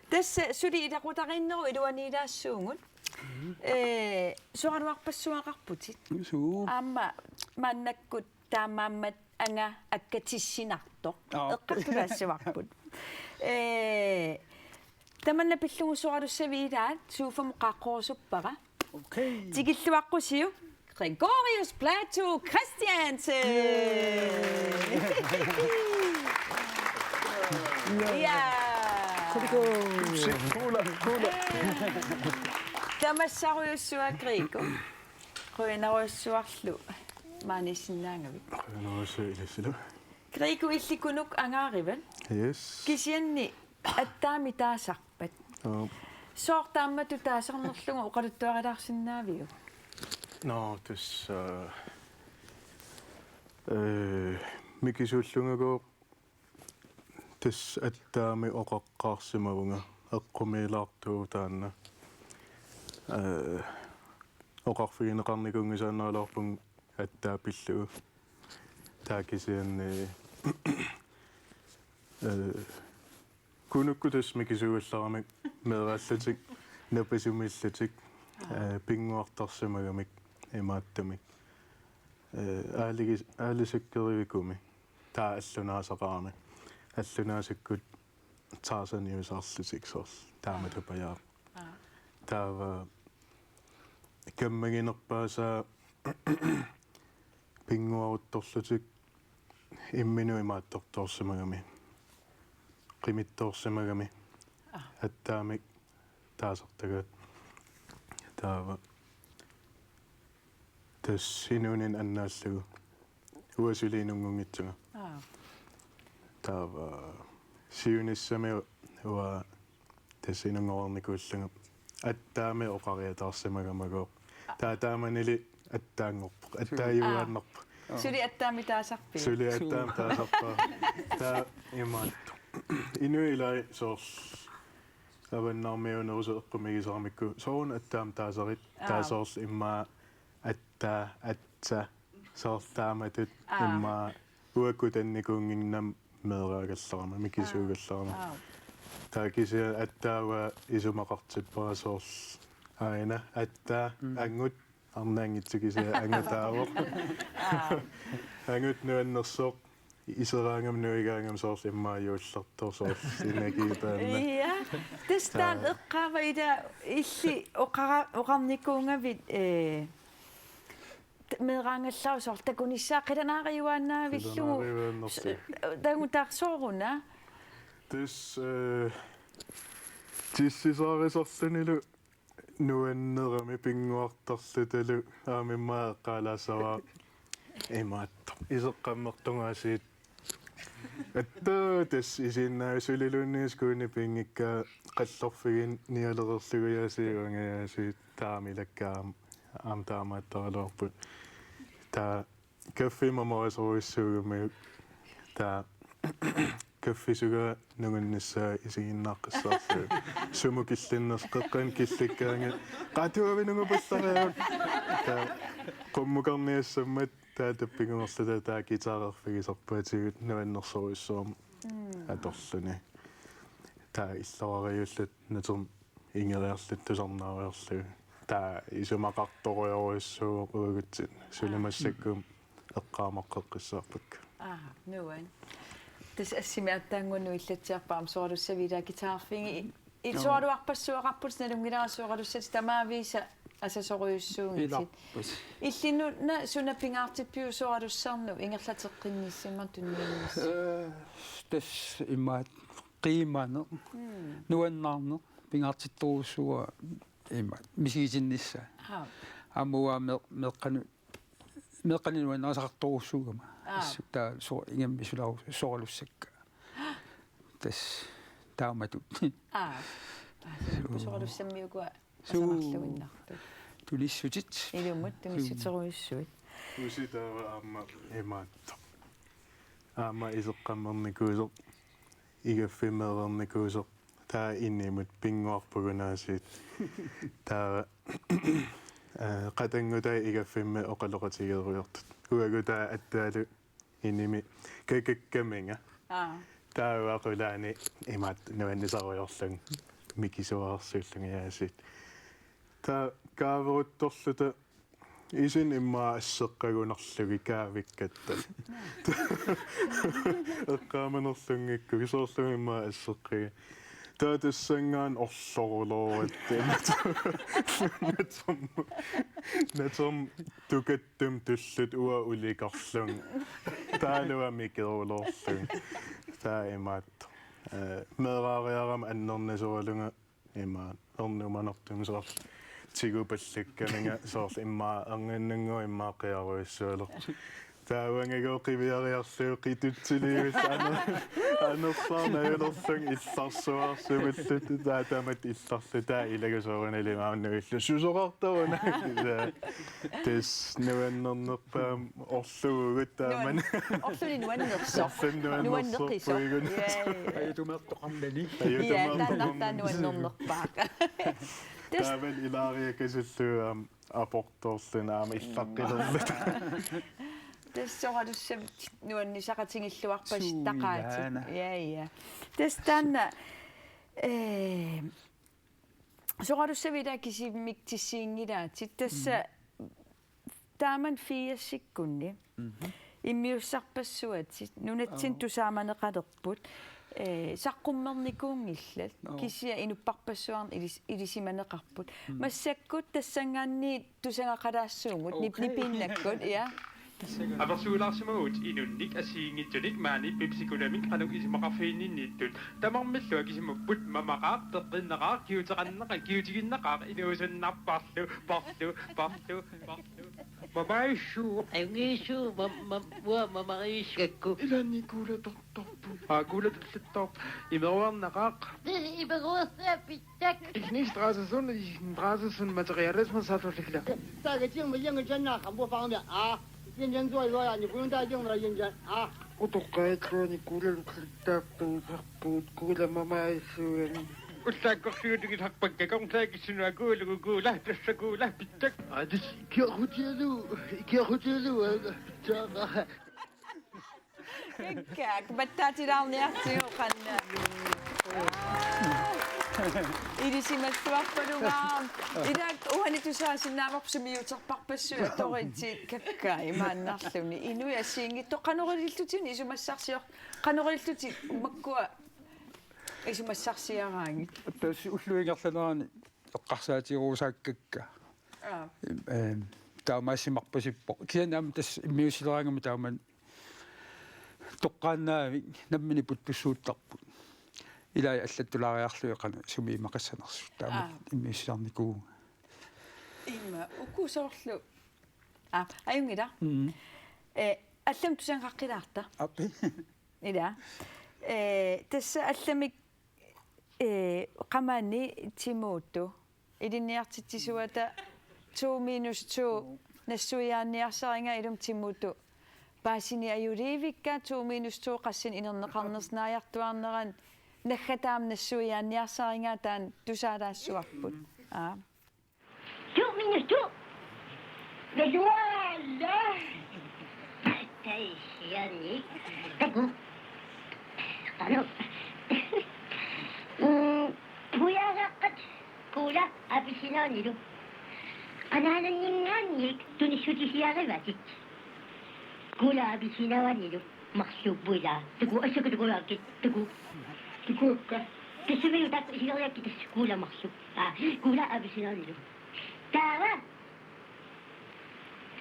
Tassa suli ilaqutariinnerup iluaniilaassuugut. Mhm. Ee, soraluarpassuaqarputit. Suu. Aamma maannakkut taamaammat anga akkatissinartoq. Aa. Eqqartulaassavarput. Ee, tamanna pillugu soralussavit ilaat, sofamut qaaqqurusuppara. Okay. Tikilluaqqusiuk Gregorius Platou Christiansen. Yay. Ja. Kuula, kuula. Tamassaarujussuaq Gregor. Qujanarujussuarlu maaniissinnaagavit. Qujanarujussuaq ilissilu. Gregor, illit Kunuk angaarivat. Yes. Kisianni attaamik taasarpat. Aap. Sooq taamatut taasarnerlugu oqaluttuarilaarsinnaaviuk? Nå, tassa, øh, mikisuullungagooq tassa attaamik oqaqqaarsimavunga, eqqumiilaartuuvoq taanna. Øh, oqarfigineqarnikuunngisaannaraluarpunga attaat pillugu. Taava kisianni, øh, Kunukkut tassa mikisuugallaramik meeraallutik, napasumiillutik, øh, pinnguartarsimagamik imaattumik. Øh, aaligi-, aalisakkerivikumi. Taava allunaasaqarami. Allunaasakkut taasaniusaarlutik soorlu. Taama tupajaaq. Aa. Taava kammaginerpaasaa pinnguaruttorlutik imminut imaattortoorsimagami. Qimittoorsimagami. Aa. Attaamik taasartagaat. Taava tassa inuuninni annaallugu. Uanga suli inunngunngitsunga. Aa. Taava siunissami uanga tassa inunngornikuullunga. Attaamik oqariataarsimagamagooq. Taava taamanili attaanngorpoq. Attaajuaannarpoq. Aa. Suli attaamik taasarpit? Suli attaamik taasarpara. Taava imaattoq. Inuit ilaat soorlu avannarmiuunerusut eqqumiigisaramikku. Sooruna attaamik taasarit? Aa. Taava soorlu immaqa attaa, atsa, soorlu taamatut. Aa. Immaqa uanga kutannikuunnginnama meeraagallarama, mikisuugallarama. Aa. Aa. Taava kisianni attaavaa isumaqartippara soorlu. Aana, attaa, mm, angut, arnaanngitsoq kisianni angut taavoq. Aa. Angut nuannersoq, iseraangama nuigaangama soorlu immaqa juullertoq soorlu energii taanna. Ja, tassa taanna. Taava eqqaavara ila illit oqara-, oqarnikuugavit, ee, meeraagallaruit soorlu takunissaa qilanaariuaannaavillugu. Qilanaariuaannarlugu. Takunngisaat sooruna? Tassa, øh, tissisaarisarlunilu nuannerami pinnguartarlutalu aamma immaqa eqqaalaassavara imaattoq. Iseqqammertungaasiit. Attaa tassa isiinnaavik suliluunniit skuuni pinngikkaat qallorfiginnialereerlugujaasiit uangajaasiit taamaallaat aamma taamaattaraluarput. Taava kaffi mamarisorujussuugamiuk. Taava kaffisugaq nungunnissaa isiginnaaqqissaarlugu. Sumut killinnersoq, qeqqanut killikkaangat. Qatuavinunga pallariagut. Taava qummukarniassammat taava tappinguarluta taava guitarerfigisarpaatigut nuannersorujussuarmik atorluni. Taava illorariulluta natermi ingeriarluta tusarnaariarlugu. Taava isumaqartorujorujussuuvoq uagutsinnut. Suli massakkut eqqaamaqqeqqissaarpakka. Aa, nuan. Tassa assimi aatsaannguaq nuillatsiarpara aamma soralussaviit guitarerfigit. Ilaa soraluarpassuaqarputit nalunngilara soralussatit tamaavisa asasorujussuuvutit. Ilaarpasi. Illit una suna pingaartippiuk soralussarnut ingerlateqqinnissi imaluunniit tunniunnissi? Ee, tassa imaattoq qiimaneq, nuannaarneq, pingaartittorujussuuara imaattoq misigisinnissaa. Aa. Aamma uanga meeqqanut meeqqanut nuannarisaqartorujussuugama. Aa. Assut taava so-, ingammik sularu-, soralussakka. Tassa taamatut. Aa. Aa, suu. Soralussammiukua asamarluinnartut. Tunissutit. Ilumut tunissuterujussuit. Usi taava aamma imaattoq. Aamma iseqqammernikuusoq, igaffimmeereernikuusoq, taava inimut pinnguarpugut aasiit. Taava, eh, qatanngutai igaffimmi oqaloqatigeerujoortut. Uagut taava attaalu inimi kakakkaminga. Aa. Taava qulaani imaattoq nuannisarujoorlunga mikisuararsuullunga aasiit. Taava kaaveruttorluta isinut immaqa asseqqagunarlugit kaavikkatta. Eqqaamanerlunngikkukku soorlumi immaqa asseqqagu. Taava tassanngaannaq orlorulooratta. Naterm-, natermut tukattumik tulluta uanga ulikarlunga. Taavalu mikeruloorlunga. Taava imaattoq. Eh, meeraariarama annernisoralunga ima ernumanartumik soorlu tigupallakkaminga soorlu immaqa erniinnannguaq immaqa qiarujussualerpoq. Taavangagooq qiviariarlugu qitutsiliivik aner-, anersaarnajulerlunga illarsuaarsumalluta taava tamatta illarluta taava ilagut soorunalimi aamma nuilluta susoqartaruna. Tassa nuannernerpaamik orluuvugut taamani. Nuan-, orluni nuannersoq. Orluni nuannersoq. Nuanneqisoq. Puigun. Jaa. Ajutumeertoqarnani. Ajutumeertoqarnani. Jaa, taanna nuannernerpaaq. Tassa. Taavalu ilaariakasullugu aamma aportoorluni aamma illaqqilerluta. Tassa soralussamik nuannisaqatigilluarpasittaqaatit. Suulaana. Jaa, jaa. Tassa taanna, eh, soralussaviit kisimiitsissiinngilaatit. Tassa taamani firsikkunni immiussarpassuatit, nunatsinni tusaamaneqalerput, eh, saqqummernikuunngillat, kisianni inupparpassuarnik ilis-, ilisimaneqarput. Massakkut tassanngaanniit tusagaqalaassuugut, nip-, nipiinnakkut, ja. Apersuulaarsimavugut inunnik assigiinngitsunik maani Pepsi Colamik qanoq isumaqarfiginninnittut. Tamarmillu akisumapput mamaqaaq, peqqinnaqaaq, kiuteqannaqaaq, kiutiginnaqaaq, inuusunnarparlu, parlu, parlu, parlu. Mamaissuuq. Ajunngisuuvoq, mam-, mam-, uanga mamariiskakku. Ilaanni kuulatortorput. Aa, kuulatortorput. Imeruarnaqaaq. Imeruarnaqaaq pittak. Ignis Drasesund, Ignis Drasesund materialesmut satorlikla. Taagatingma janga janna kambo faanga. Aa, jin jan zoi zoi ani kun ta jing la jin jan. Aa. Utoqqaat illuanni kuulatortorput, kuula mamaissuugami. Ullaakkorsiutigisarpakka, kornflakessinut akuulugu kuula, tassa kuula pittak. Adis, ikiaqutigalugu, ikiaqutigalugu, pitsaaqaaq. Kakkaak, pattaatilaarniartigu qanna. Ilisimalluarpalunga. Ilaat uani tusaasinnaavarput sumiuterparpassuit toritsi kakkaak imaannarluni. Inuit assigiinngitsut qanoq ilillutit isumassarsior-, qanoq ilillutit makkua isumassarsiaraanngitsut. Tassa ullup ingerlanerani eqqarsaatigerusaakkakka. Aa. Ehm, taamaassimarpasippoq. Kisianni aamma tassa immiussileraangama taamani toqqaannaavik nammineq puuttussuuttarput. Ilai allattulaariarlugit qanoq sumi imaqassanersut taama. Aa. Immiussilaarnikuuvunga. Imma uku soorlu. Aa, ajunngilaq. Mm. Eh, allamik tusagaqqilaarta. Aap. Ila. Eh, tassa allamik, eh, qamani Timutu. Ilinniartitsisuata to minus to nassuiaanniarsariga ilumut Timutu. Paasini ajuliivikka to minus to qassinik inerneqarnersoq naajartuaarneranni naggataamik nassuiaanniarsarigaat taanna tusaalaassuarput. Aa. To minus to. Vesuaalla. Taisiani. Taku. Qanoq. Mm, pujasaqqat. Kuula appelsinaanilu. Qanaananninngaanniit tunissutisiarivatit. Kuula appelsinaavannilu. Marluupput ilaa. Taku, assakkut takuakkit. Taku. Takuakka. Tassami taakku isigeriakkit tassa kuula marluk. Aa, kuula appelsinaanilu. Taava.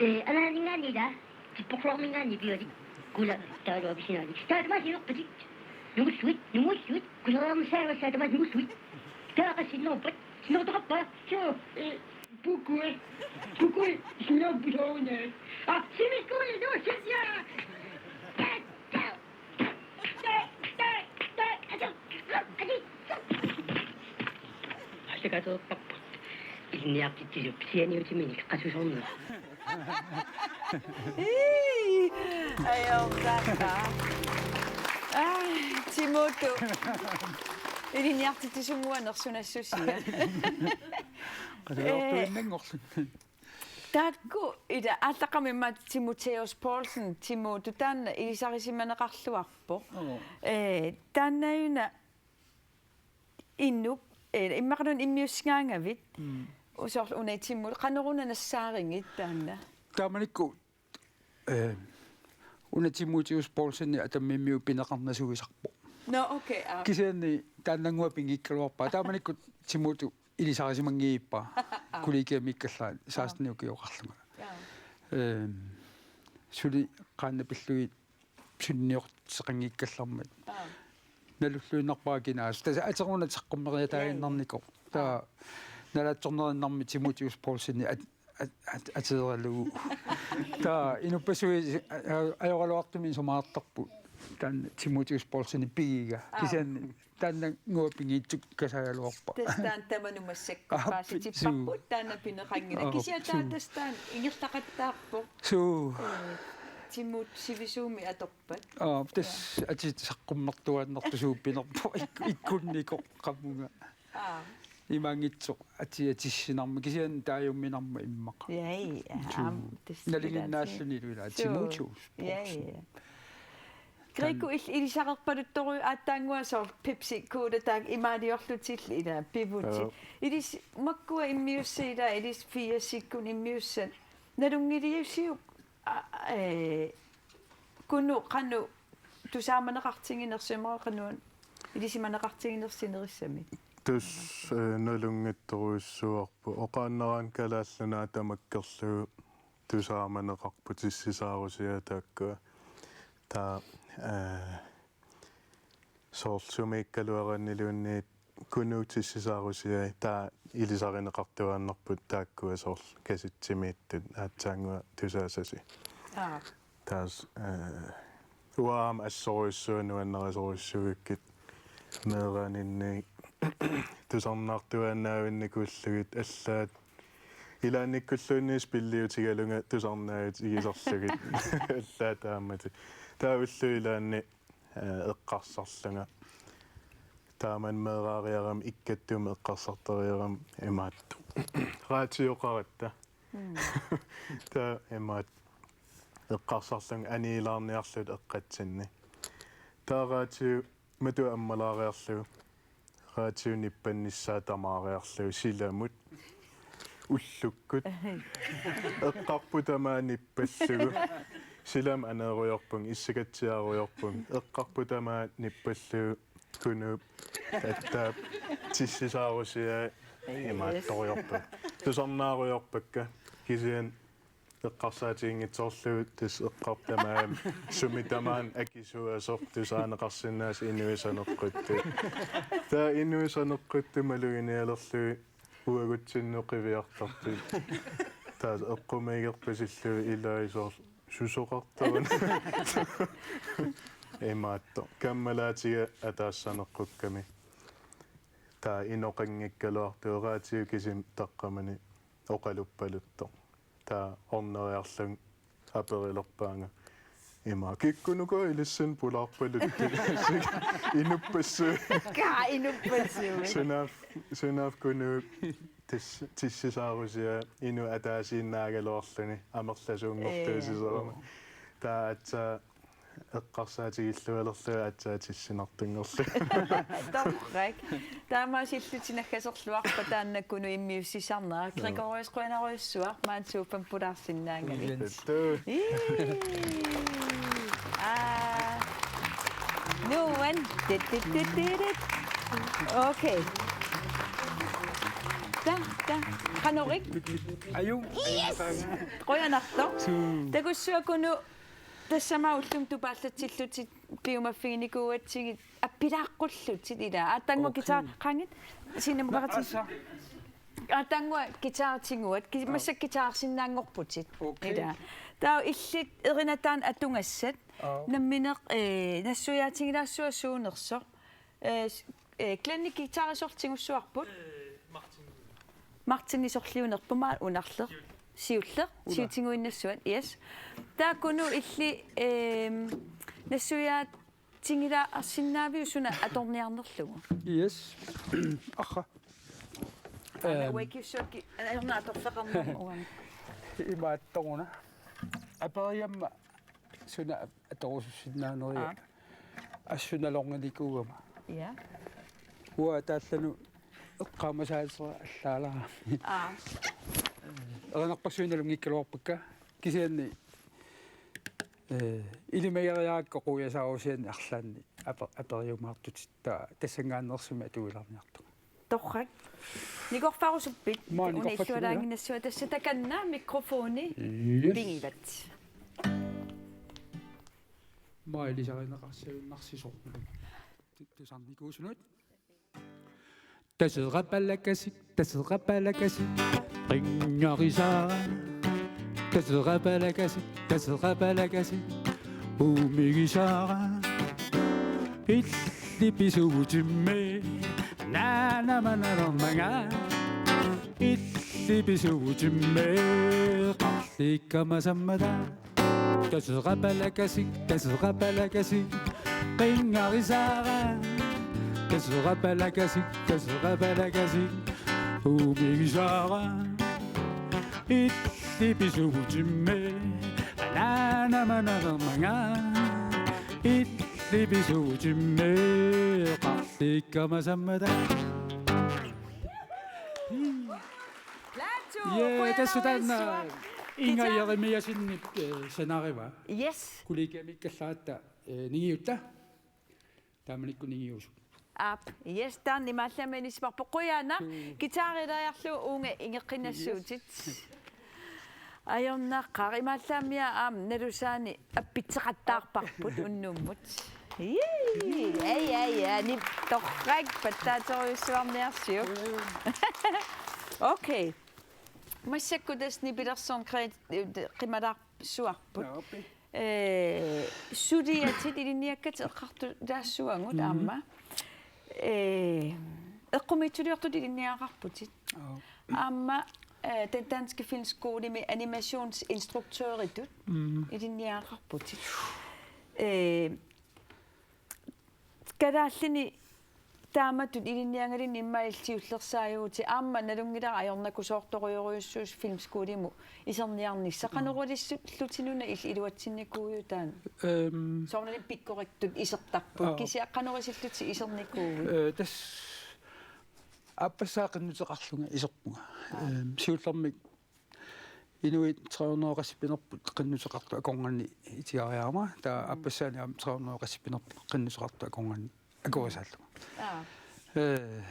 Ee, anaananngaanniit ilaa. Tipporluarminngaanniit piuatit. Kuula taavalu appelsinaanik. Taava tamaasa inerpatit. Nungulluit, nungulluit. Kuseriarnissaavassaa tamaasa nungulluit. Taava qassinnerpat. Sinnertoqarpa. Suu, ee, pukui. Pukui, sinnerpusoorunaa. Aa, simikkuuli nuussissaa. Asakateerparput. Ilinniartitsisup sianiutiminik qasusorneq. Ii, ajortaqa. Ai, Timutu. Ilinniartitsisunnguanersunassusia. Qasusortuinnanngorluni. Taakku ila aallaqqaammut Timotheus Poulsen, Timutu, taanna ilisarisimaneqarluarpoq. Oo. Ee, taannauna inuk, ee, immaqaluunniit immiussigaangavit. Mm. Soorlu una Timutu, qanoruna nassaarigit taanna? Taamanikkut, ee, una Timotheus Poulsen Atammimmiut pineqarnasuisarpoq. Nå, okay, aa. Kisianni taannannguaq pinngikkaluarpaa. Taamanikkut Timutu ilisarisimanngippaa. Aa. Kollegiamiikkallaat seksten ukioqarlunga. Aa. Ehm, suli qaannat pillugit sunniorteqanngikkallarmat. Aa. Nalulluinnarpara kinaasut. Tassa ateruna saqqummeriataaginnarnikoq. Aa. Taava nalaatsornerinnarmi Timotheus Poulsen at-, at-, at-, ateeralugu. Taava inuppassuit a-, a-, ajoraluartumik isumaqartarput. Taanna Timotheus Poulsen pigiga. Aa. Kisianni taannannguaq pinngitsukkasagaluarpara. Tassa taanna tamanut massakkut. Aa, paasitipparput, suu. Taanna pineqanngilaq. Aa, kisianni taava suu. Tassa taanna ingerlaqattaarpoq. Suu. Ee, Timut sivisuumik atorpat. Aa, tassa atit saqqummertuaannartusuuppinerpoq ik-, ikkunnikoq qamunga. Aa. Imaanngitsoq ati-, atissinarmat kisianni taajumminarmat immaqa. Ja, ja. Suu. Aamma tassa. Nalinginnaallunilu ilaa. Suu. Timotheus. Ja, ja. Griku il-, ilisaqarpaluttorujuit aatsaannguaq soorlu Pepsi Cola taakku imaaliorlutillu ilaa pivutit. Joo. Ilissi makkua immiussat ilaa ilissi firsikkut immiussat. Nalunngiliussiuk a-, ee, Kunuk qanoq tusaamaneqartiginersoq imaluunniit qanoq ilisimaneqartiginersoq sinerissami? Tassa, ee, nalunngitsorujussuuarput. Oqaannaraanni Kalaallit Nunaat tamakkerlugu tusaamaneqarput tissisaarusiai taakkua. Taava, ee, soorlu sumiikkaluaraanniluunniit Kunuk tissisaarusiai taava ilisarineqartuaannarput taakkua soorlu kasitsimiittut aatsaannguaq tusaasasi. Aa. Taava, ee, uanga aamma assorujussuaq nuannarisorujussuugakkit meeraaninni tusarnaartuaannaavinnikuullugit allaat ilaannikkulluunniit spilliutigalunga tusarnaavit igisarlugit allaat taamatut. Taava ullut ilaanni ee, eqqarsarlunga. Taamani meeraariarama ikkattumik eqqarsartariarama imaattoq. Raatioqaratta. Mm. Taava imaattoq eqqarsarlunga aniilaarniarluta eqqatsinni. Taava raatiu matu ammalaariarlugu. Raatiu nippannissaa tamaariarlugu silamut ullukkut. Eqqarput tamaat nippallugu. Silamut aneerujoorpunga, issakatsiarujoorpunga. Eqqarput tamaat nippallugu Kunuup attaap tissisaarusiai imaattorujoorput. Tusarnaarujoorpakka. Kisianni eqqarsaatiginngitsoorlugu tassa eqqarput tamaat sumi tamaat akisuasoq tusaaneqarsinnaasoq inuit saneqquttut. Taava inuit saneqquttut maluginialerlugit uagutsinnut qiviartartut. Taava eqqumiigerpasillugit ilai soorlu susoqartaruna. Imaattoq. Kammalaatiga ataaseq saneqqukkami. Taava inoqanngikkaluartoq raatiu kisimi taqqamani oqaluppaluttoq. Taava orneriarlunga aperilerpaanga. ima kikkunuku ilissin pulaarpaluttut inuppassuit. Kaa inuppassuit. Sunaaf, sunaaf Kunuup tis-, tissisaarusia inuk ataasiinnaagaluarluni amerlasuunngortuusisoorami. Taava aatsaat eqqarsaatigillualerlunga aatsaat tissinartunngorlunga. Torrak. Taamaasillutit naggaserluarpat taanna Kunup immiussisarnera. Gregorius, qujanarujussuaq maani sofaami pulaarsinnaagavit. Ii. Aa. Nuan. Tit, tit, tit, tit, tit. Okay. Ta, ta. Qanorit? Aju. Yes! Qujanartoq. Takussuaq Kunu tassami ullumi tupaallatsillutit piumaffiginikuugatsigit appilaaqqullutit ilaa. Aatannguaq guitar-, qangit? Sinnemukaratsi. Aatannguaq guitaritigut, ki-, massakkut guitarsinnaanngorputit. Okay. Ilaa. Taava illit erinataanni atugassat. Aap. Nammineq, eh, nassuiaatigilaassavaa suunersoq. Eh, s-, eh, Glenni guitarisorlu tigussuarput? Martini sorliunerput maani unarleq. Siulleq, siutiguinnassavaa, yes. Taava Kunu illit, ehm, nassuiaatigilaarsinnaaviuk suna atorniarnerlugu? Yes. Aha. Aana uakiussuakki, ajornaq atorfeqarnerma uani. Imaattoruna. Aperiamma suna atorusussinnaaneriga. Aap. Assut nalorninikuugama. Ja. Uanga taallani eqqaamasaateqarama allaalerami. Aap. Erinarpassuit nalunngikkaluarpakka. Kisianni, eh, ilimageriarakku quiasaarusianni arlaanni ape-, aperiumaartutit taava tassanngaanneersumik atuilaarniartunga. Torrak. Nikorfarusuppit? Maani nikorfassuppit. Una illualaannginnassavaa tassa takanna mikrofoni. Yes. Pigivat. Maani ilisarineqarsinnarsisoq. Tusarnikuusunut. Taserapalakasik, taserapalakasik, qinngarisaara. Taserapalakasik, taserapalakasik, uumigisaara. Illit pisuutimmi, naana manalermanga. Illit pisuutimmi, qarlikkama sammata. Taserapalakasik, taserapalakasik, qinngarisaara. Taserapalakasik, taserapalakasik, uumigisaara. Illit pisuutimmi, naana manalermanga. Illit pisuutimmi, qarlikkama sammata. Plaatu, Ja, tassa taanna qujanarujussuaq. Inga Guitar-, Jeremiassenip, eh, sanarivaa. Yes. Kollegiamiikkallaratta, eh, ningiutta. Taamanikkut ningiusut. Aap, yes, taanna imaallaat inissisimavarput. Qujanaq, guitarileriarlugu uunga ingeqqinnassaatit. Ajornaqaaq, imaallaat aamma nalusaani appitseqattaarparput unnummut. Ii, ja, ja, ja, ni torrak pattaaterujussuarniarsiuk. Okay. Massakkut tassa nipilersorneq qi-, qimalaarsuarput. Naappi. Eh, suliatit ilinniakkatit eqqartulaassavagut. Mhm. Aamma. Eh, eqqumiitsuliortut ilinniagaqarputit. Aap. Aamma, eh, Den Danske Filmskolemi animationsinstruktøritut. Mhm. Ilinniagaqarputit. Eh, kalaallini taamatut ilinniagalugu immaqa illit siullersaajuvutit, aamma nalunngilara ajornakusoortorujorujussuusoq filmskolimut iserniarnissaq. Qanoq iliorlutit una il-, iluatsinnikuuiuk taanna? Ehm. Soorunami pikkorittut isertarput. Aap. Kisianni qanoq iliorlutit isernikuuit? Eh, tassa aappassaa qinnuteqarlunga iserpunga. Aap. Ehm, siullermik inuit tre hundrede qassit pinerput qinnuteqartut akornanni itigariarama. Taava, mm, aappassaani aamma tre hundrede qassit pinerput qinnuteqartut akornanni akuerisaallunga. Aap. Eh,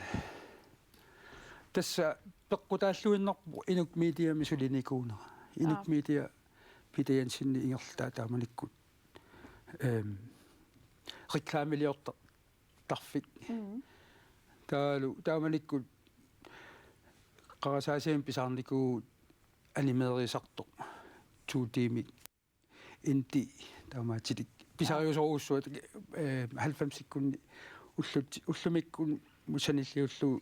tassa peqqutaalluinnarpoq Inuk Mediami sulinikuunera. Inuk, aap, Media Peter Jensenip ingerlataa taamanikkut, ehm, reklameliortar-, tarfik. Mm. Taavalu taamanikkut qarasaasiami pisaarnikuuvugut animeerisartoq to D-mik. Inti taamaatilik pisariusorujussuaq, eh, halvfemsikkunni ullut-, ullumikkut sanilliullugu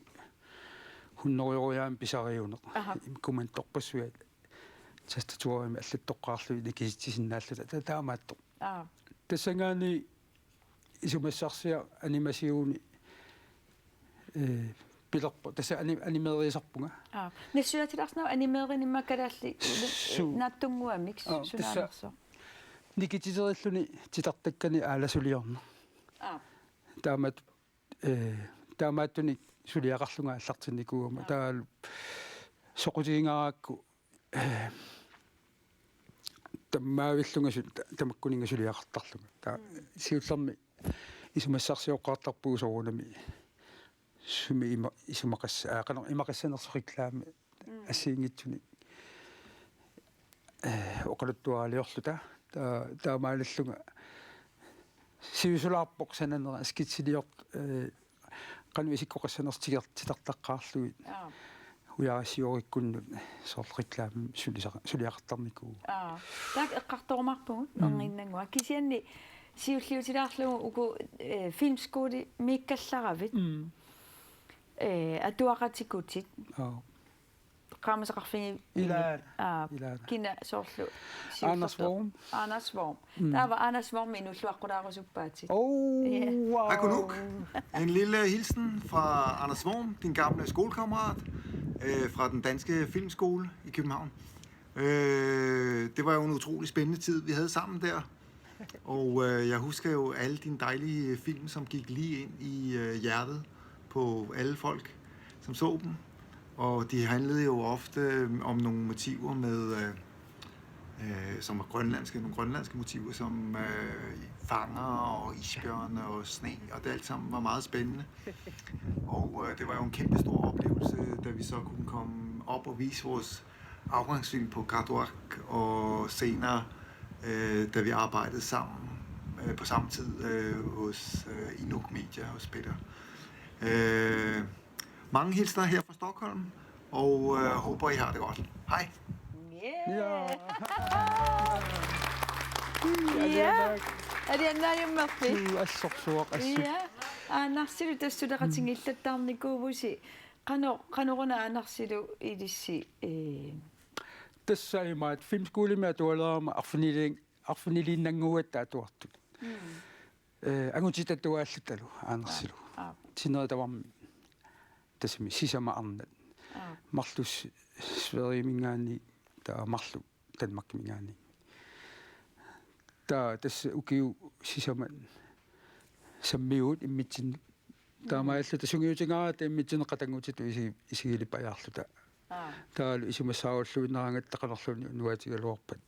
hunnorujoriaammik pisariuneq. Aha. Kommantorpassuit. tastaturimik allattoqqaarlugit nikisitsisinnaalluta ta-, taamaattoq. Aa. Tassanngaanniit isumassarsiaq animationi, eh, pilerpoq. Tassa ani-, animeeriisarpunga. Aa. Nassuiaatilaarsinnaavoq animeerinimmi kalaallit su-, naatsunnguamik. Aa, tassa sunaanersoq. Nikititerilluni titartakkani aalasuliorneq. Aa. Taamat-, eh, taamaattunik suliaqarlunga aallartinnikuugama. Aa. Taavalu soqutigingaarakku, eh, tammaavillunga su-, ta-, tamakkuninnga suliaqartarlunga. Taava siullermik isumassarsioqqaartarpugut soorunami sumi ima-, isumaqassa-, aa, qanoq imaqassanersoq reklame assigiinngitsunik, eh, oqaluttuaraliorluta. Ta-, taamaalillunga sivisulaarpoq sananera skitsiliort, eh, qanoq isikkoqassanersoq tiger-, titartaqqaarlugit. Aa. Ujarassiorikkunnut soorlu reklame sulisara-, suliaqartarnikuuvoq. Aa. Taakku eqqartorumaarpugut, mm, erniinnannguaq. Kisianni siulliutilaarlugu uku, eh, filmskolemiikkallaravit. Mm. Eh, atuaqatikutit. Aa. Qaamasaqarfigi-, ilaana. Aa, ilaana. Kina soorlu? Anders Worm. Anders Worm. Mm. Taava Anders Worm inuulluaqqulaarusuppaatit. Oh, ja, wow. Hej, Kunuk. En lille hilsen fra Anders Worm, din gamle skolekammerat, øh, fra den danske filmskole i København. Øh, det var jo en utrolig spændende tid, vi havde sammen der. Og øh, jeg husker jo alle dine dejlige film, som gik lige ind i øh, hjertet på alle folk, som så dem. Og de handlede jo ofte om nogle motiver med, øh, øh, som var grønlandske, nogle grønlandske motiver, som øh, fanger og isbjørne og sne, og det alt sammen var meget spændende. Og øh, det var jo en kæmpe stor oplevelse, da vi så kunne komme op og vise vores afgangsfilm på Katuaq, og senere, øh, da vi arbejdede sammen øh, på samme tid øh, hos øh, Inuk Media, hos Peter. Øh, mange hilsner her fra Stockholm, og øh, håber, I har det godt. Hej. Ja. Ja. Aliannaajummerpi. Uu, assorsuaq, assut. Ja. Aanarsilu tassa suleqatigiillattaarnikuuvusi. Qano-, qanoruna Aanarsilu ilissi, eh? Tassa imaat filmskolemi atualerama arfinili-, arfiniliinnannguugatta atuartut. Mm. Eh, angutitatuaallutalu Aanarsilu. Aap, aap. Sinerit tamarmik tassami sisamat arnat. Aap. Marluk S-, Sverigeminngaanniit taava marluk Danmarkiminngaanniit. Taava tassa ukiut sisamat sammivugut immitsinnut. Mm. Taamaalilluta sungiutingaaratta immitsinnut qatanngutitut isi-, isigilipajaarluta. Aap. Taavalu isumassaarulluinnaraangatta qanorluunniit unnuaatigaluarpat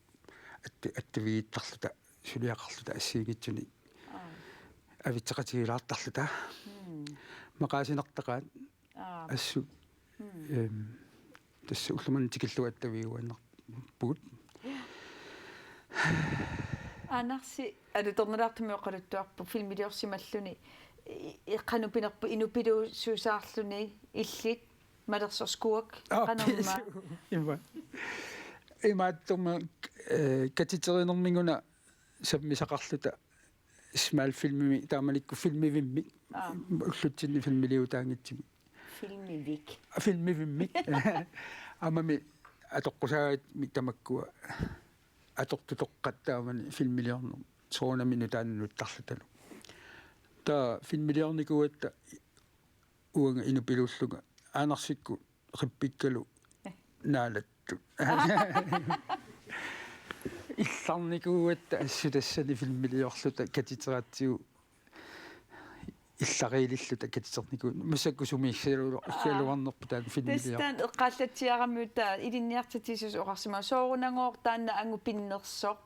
atti-, attuigiittarluta suliaqarluta assigiinngitsunik. Aap. Avitseqatigiilaartarluta. Mm. Maqaasinartaqaat. Aap. Assut. Mm. Ehm, tassa ullumimut tikillugu attavigiuaannarpugut. Aanarsi, alutornalaartumik oqaluttuarpoq filmiliorsimalluni, i-, i-, qanoq pinerpoq inupiluusuusaarluni illit malersorsuaq. Aa, qanormaa? Ima. Imaattumik, eh, katiterinermiguna sammisaqarluta smalfilmimik, taamanikkut filmivimmik. Aa. Ullutsinni filmiliutaanngitsumik. Filmivik. Filmivimmik. Aammami atoqqusaagatta tamakkua atortutoqqat taamani filmiliorneq. Soorunami nutaanut nuttarlutalu. Taava filmiliornikuugatta uanga inupiluullunga Aanarsikkut qippikkalu naalattut. Illarnikuugatta assut tassani filmiliorluta katiteratsigu illariililluta katiternikuugatta. Massakkut sumiikkaluarnerput taanna filmilior-. Tassa taanna eqqaallatsiaramiuk taava ilinniartitsisuusoq oqarsimavoq soorunagooq taanna angut pinnersoq.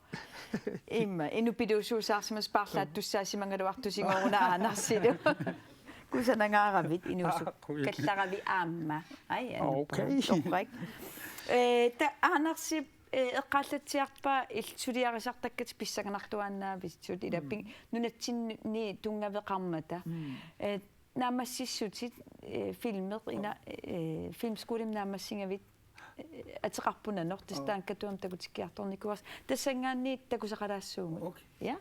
Ima, inupiluusuusaarsimasoq paarlaattussaasimagaluartusigooruna Aanarsilu. Kusanangaaravit inuusuk. Aa, kui. Kallaravi aamma. Ai, aa, okay. Anuppoq. Torrak. Eh, ta-, Aanarsi, eh, eqqaallatsiarpaa il-, suliarisartakkatit pissanganartuaannaavissut ilaa. Mm. Ping-, nunatsinni tunngaveqarmata. Mm. Eh, naammassissutit, eh, filmi ina, eh, filmskolemi naammassigavit, eh, ateqarpunanoq, tassa. Aa. Taanna Katuami takutikkiartornikuuarsi. Tassanngaanniit takusaqalaassuugut. Okay. Ja?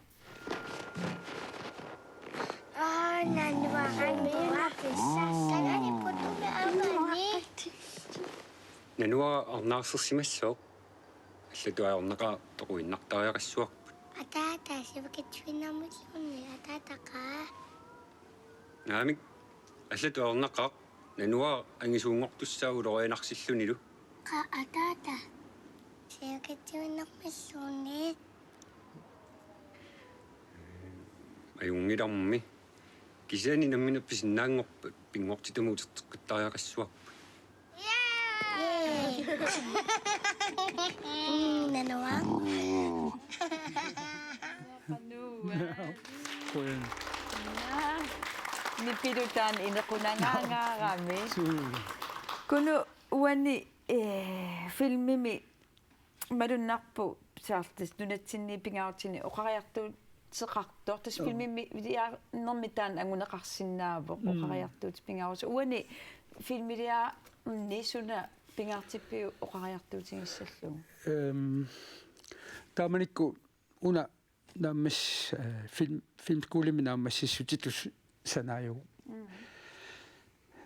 Aa, nanuara, nanuara, pissarsaganiput umi amani. Nanuara arnaarsersimassooq. Allatut ajornaqaaq toquinnartariaqassuarput. Ataata, sivikitsuinnarmilluunniit ataataqaaq. Naamik, allatut ajornaqaaq Nanuara angisuunngortussaavoq ulorianarsillunilu. Qaa ataata, sivikitsuinnarmilluunniit. Ajunngilarmi. Kisianni nammineq pisinnaanngorpat pinngortitamut uterteqqittariaqassuarput. Yay! Mm, Nanuara. Qujan. Nipilu taanna inequnangaangaarami. Suu. Kunu uani, eh, filmimi malunnarpoq saartut nunatsinni pingaartini oqariartuuteqartoq. Tassa Joo. Filmimi iliarnermi taanna anguneqarsinnaavoq. Mm. Oqariartuutit pingaarusu. Uani filmiliarnerni suna pingaartippiuk oqariartuutigissallugu? Ehm, taamanikkut una naammas-, eh, film, filmskolimi naammassissutitut sanaajuvoq. Mm.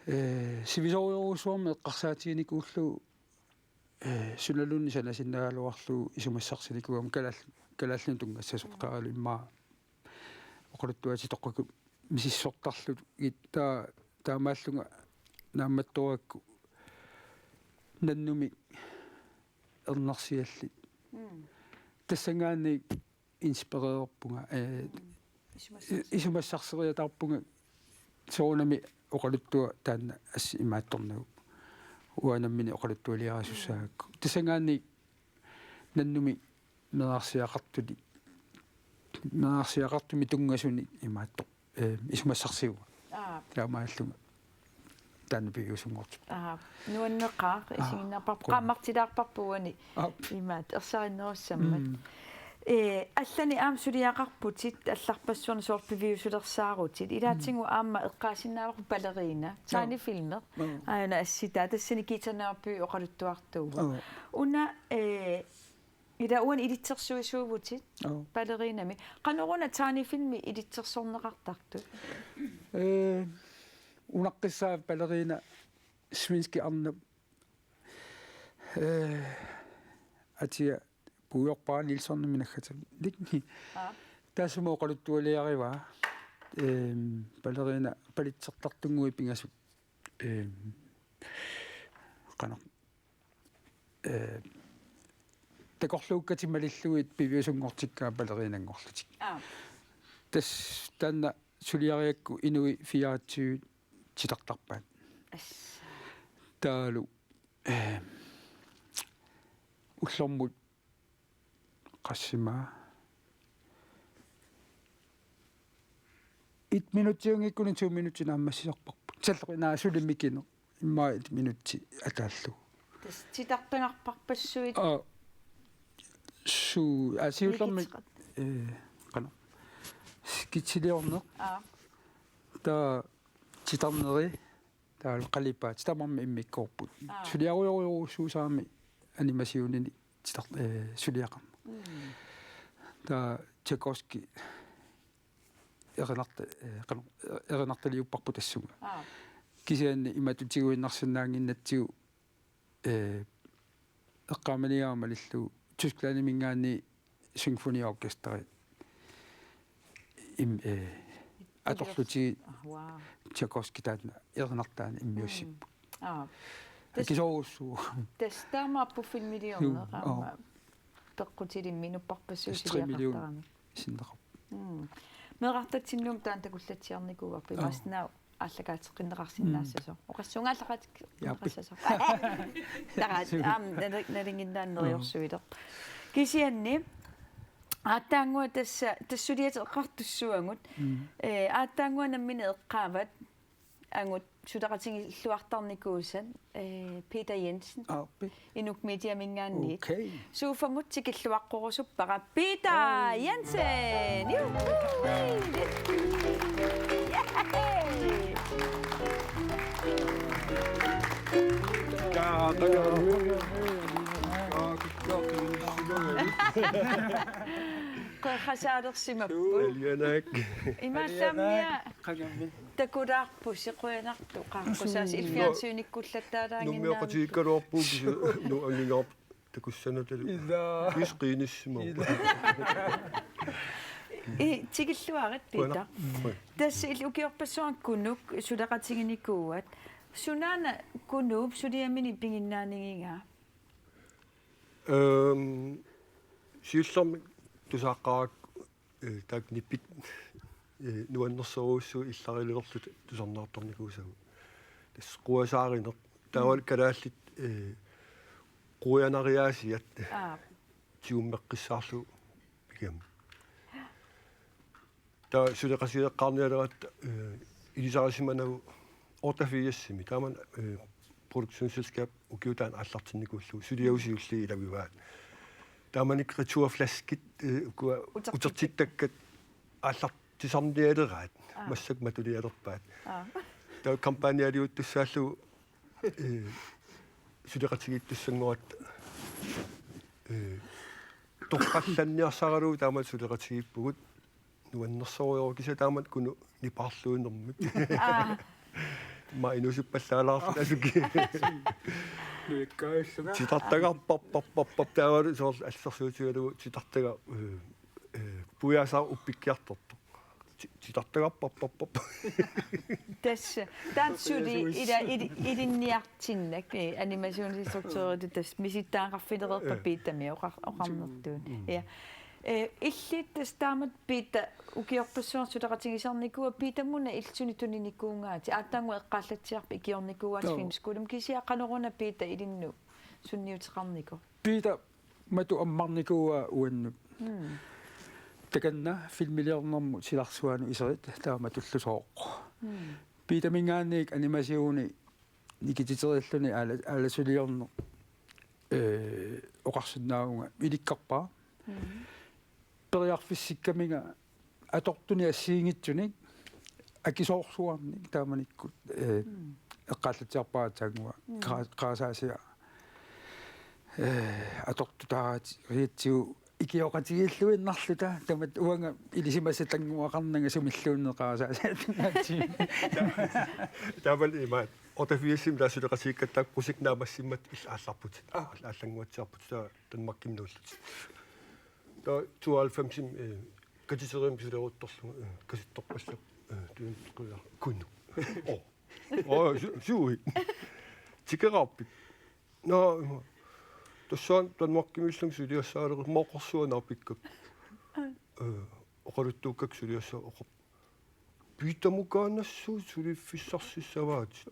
Eh, sivisoorujussuarmik eqqarsaatiginikuullugu, eh, sunaluunniit sanasinnagaluarlugu isumassarsinikuugama kalaal-, kalaallinut tunngassasoq. Mm. Taavalu immaqa oqaluttuaatitoqqakkut misissortarlugit taa-, taamaallunga naammattoorukku nannumik ernarsiallit. Mm. Tassanngaanniit inspirererpunga, eh, Mm. Isumassarsi-, i-, isumassarseriataarpunga soorunami oqaluttuaq taanna assut imaattornagu. Uanga nammineq oqaluttualiarisussaagakku. Mm. Tassanngaanniit nannumik meerarsiaqartuni, meerarsiaqartumik tunngasunik imaattoq, eh, isumassarsiuvoq. Aap. Taamaallunga taanna piviusunngortippoq. Aap. Nuanneqaaq. Aap. Isiginnaarparput. Qujan. Qaammartilaarparput uani. Aap. Imaat ersarinnerussammat. Mm. Eh, allani aamma suliaqarputit, allarpassuarni soorlu piviusulersaarutit. Ilaatigut Mm. aamma eqqaasinnaavarput Ballerina. Joo. Tegnefilmi. Joo. Aana assitaa, tassani guitarnerpiaq oqaluttuartuuvoq. Joo. Una, eh, ila uani ilitsersuisuuvutit, Joo. Ballerinami. Qanoruna tegnefilmi ilitsersorneqartartut? Eh, unaqqissaavoq Ballerina, svenske arnap, eh, atia puigorpara Nilsson minaggatami. Lik. Aap. Taassuma oqaluttualiarivaa. Ehm, Ballerina palitsertartunnguit pingasut. Ehm, qanoq. Eh, takorluukkatik malillugit piviusunngortikkaat Ballerinanngorlutik. Aap. Tassa taanna suliarigakku inuit fireogtyve titartarpaat. Assa. Taavalu, eh, ullormut qassima. Et minutsiunngikkunik to minutsit naammassisarparput. Salleqi-, naa, suli mikineq. Immaqa et minutsi ataallugu. Tassa titartagarparpassuit. Aa, suu, aa, siullermik, Mikitseqat. Eh, qanoq. Skitsiliorneq. Aa. Taava titarneri. Taavalu qalipaat, tamarmik immikkoorput. Aa. Suliarujorujussuusarami animationini titar-, eh, suliaqarneq. Mm. Taava Tjajkovskij erinarta-, eh, qanoq, erinartaliupparput tassunga. Aa. Kisianni imatut tiguinnarsinnaannginnatsigu, eh, eqqaamaniagama malillugu Tysklandiminngaanniit symfoniorkesteri im-, eh, atorlutigit. Ah, wow. Tjajkovskij taanna erinartaani immiussipput. Mm. Aa. Tas-, akisoorujussuuvoq. Tassa taamaappoq filmiliorneq. Juu, aamma aa. Peqqutilimmi nupparpassuit suliaqartarami. Tassa tre million sinneqarpoq. Mm. Meerartatsinnut taanna takullatsiarnikuuarput. Aa. Imaassinnaavoq aallakaateqqinneqarsinnaassasoq. Mm. Oqassuunga aallakaateqqinneqassasoq. Jaappi. Taraat, aamma, nali-, nalinginnaaneriorsuileq. Kisianni, aatsaannguaq tassa, tassa suliatit eqqartussaagut. Mm. Eh, aatsaannguaq nammineq eqqaavat, angut suleqatigiilluartarnikuusat, eh, Peter Jensen. Aappi. Inuk Mediaminngaanniit. Okay. Sofamut tikilluaqqurusuppara Peter Jensen. Juhu! Yay! Qeqasaalersimapput. Alianak. Imaallammiaq takulaarpusi, qujanartoq qaaqqusaasi, illit fjernsynikullattaalaannginnaavipput. Nummeoqatigiikkaluarpugut, nu angingaarp. takussanatalu. Ilaa. Isqiinissimavoq. Ilaa. I, tikilluarit, Peter. Qujanaq. Qujanaq. Tassa illit ukiorpassuarni Kunuk suleqatiginikuuat. Sunaana Kunuup suliaminik piginnaanigigaa? Ehm, siullermik tusaaqqaarakku, eh, taakku nipiit, eh, nuannersorujussuit illarilerluta tusarnaartarnikuusagut. Tassa quasaarineq. Taavalu kalaallit, eh, quianariaasiat. Aap. Tigummeqqissaarlugu pigammik. Taava suleqatigeqqaarnialeratta, eh, ilisarimanagu otteogfirsimi. Taamani, eh, produktionsselskab ukiutaani aallartinnikuullugu suliagut siulliit ilagivaat. Taamanikkut returflaskit, eh, ukua utertittakkat, utertittakkat aallartisarnialeraat. Aa. Massakkut matulialerpaat. Aa. Taava kampaanialiuttussaallugu, eh, suleqatigiittussanngoratta, eh, toqqallanniarsaralugu taamani suleqatigiippugut. Nuannersorujussuuvoq kisianni taamani Kunuk nipaarluinermik. Aa. Immaqa inuusuppallaalaarluta asuki. Nuikkaallunga. Titartagarpap, pap, pap, pap, taavalu soorlu assersuutigalugu titartaga, eh, eh, puiaasaaq uppikkiartortoq. Ti-, titartagarpap, pap, pap. Tassa. Taanna suli ila-, ili-, ilinniartinnak, eh, animationsinstruktøritut tassa misittagaqarfilereerpat. Ja. Petermik oqar-, oqarnertuut. Mm. Ja. Eh, illit tassa taamatut Peter ukiorpassuarni suleqatigisarnikuuat, Peter-muna illit suni tuninikuugaatit, aatsaannguaq eqqaallatsiarpat ikiornikuuaatit. Joo. Filmskolemi, kisianni qanoruna Peter ilinnut sunniuteqarnikoq? Peter matu ammarnikuuaa uannut. Mm. Takanna filmiliornermut silarsuanut iserit taama tullusooq. Mm. Peterminngaanniit animationi nikititerilluni aala-, aalasuliorneq, eh, oqarsinnaavunga ilikkarpara. Mm. Periarfissikkaminga atortunik assigiinngitsunik akisoorsuarnik taamanikkut, eh, mm, eqqaallatsiarpara aatsaannguaq. Mm. Qa-, qarasaasiaq, eh, atortutaaratsigu ikioqatigiilluinnarluta, tamatta uanga ilisimasatannguaqarnanga sumilluunniit qarasaasiaq. Taamani imaat. Otteogfirsimi taava suleqatigiikkatta qusik naammassimmat illit aallarputit. Aa. Aallannguatsiarputit taava Danmarkimi nuullutit. Taava tooghalvfemsimi, eh, katiterimik suleruttorlugu, eh, kasittorpallappoq, eh, tuuntukuja Kunuk. Oo. Oo, su-, sui. Tikeraarpit? Naa, ima. Tassaana Danmarkimiillunga suliassaalerutta, immaqa oqarsuaq naapikkapput. Eh, oqaluttuukkakka suliassaa oqarpoq: Peter-mukaannassuutit suliffissarsissavaatit.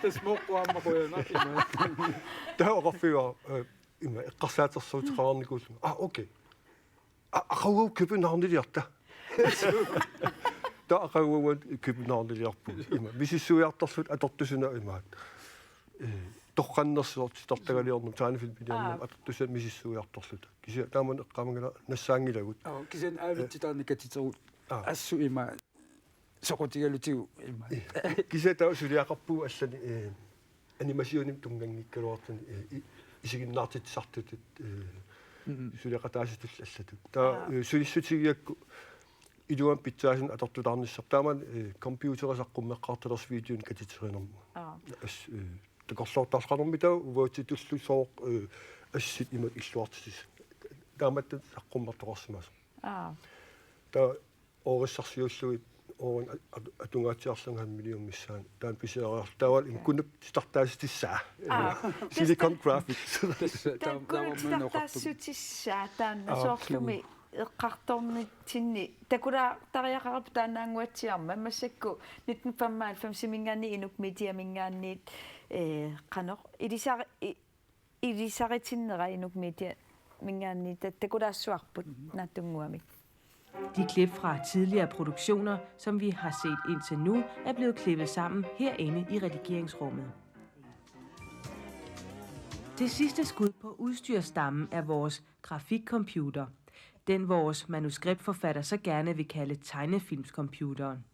Tassa mooqqu aamma qujanaq ima. Taava oqarfigaara, eh, ima eqqarsaatersuuteqarnikuullunga. Aa, okay. A-, aqagu Københavniliorta. Taava aqagu Københavniliorpugut. Ima misissuiartorluta atortusuna imaat. Eh, torrannersoq titartagaliornermut, tegnefilmiliornermut. Aa. Atortusuna misissuiartorluta. Kisianni taamani eqqaamanngilara nassaanngilagut. Aa, kisianni aavitsi taanna katiterut. Aa. Assut ima soqutigalutigu ima. Eh, kisianni taava suliaqarpugut allani, eh, animationimik tunnganngikkaluartuni, eh, i-, isiginnaartitsisartutut, eh, mm, suleqataasutullu allatut. Taava, aa, eh, sulissutigigakku iluamik pitsaasunik atortutaarnissarput. Taamani, eh, computeri saqqummeqqaartalersoq videonik katiterinermut. Aa. As-, eh, takorloortarluarnermi taava uagutsitullu sooq, eh, assit imatut illuartitissat. Taamatut saqqummertoqarsimasoq. Aa. Taava oorissarsiullugit, oorin at-, at-, atungaatsiarlunga halv million missaani. Taanna pisiariarlugu. Taavalu imaluunniit titartaassutissaa. Aa. Silicon Graphics. Tassa, taava taam-, Kunuk taava titartaassutissaa taanna. Aa. Soorlumi eqqartornitsinni takulaartariaqarpoq taannaannguatsiarmat, massakkut nitten femoghalvfemsiminngaanniit Inuk Mediaminngaanniit, eh, qanoq ilisari-, i-, ilisaritinnera Inuk Mediaminngaanniit ta-, takulaassuarput, mhm, naatsunnguamik. De klip fra tidligere produktioner, som vi har set indtil nu, er blevet klippet sammen herinde i redigeringsrummet. Det sidste skud på udstyrsstammen er vores grafikcomputer. Den, vores manuskriptforfatter så gerne vil kalde tegnefilmscomputeren.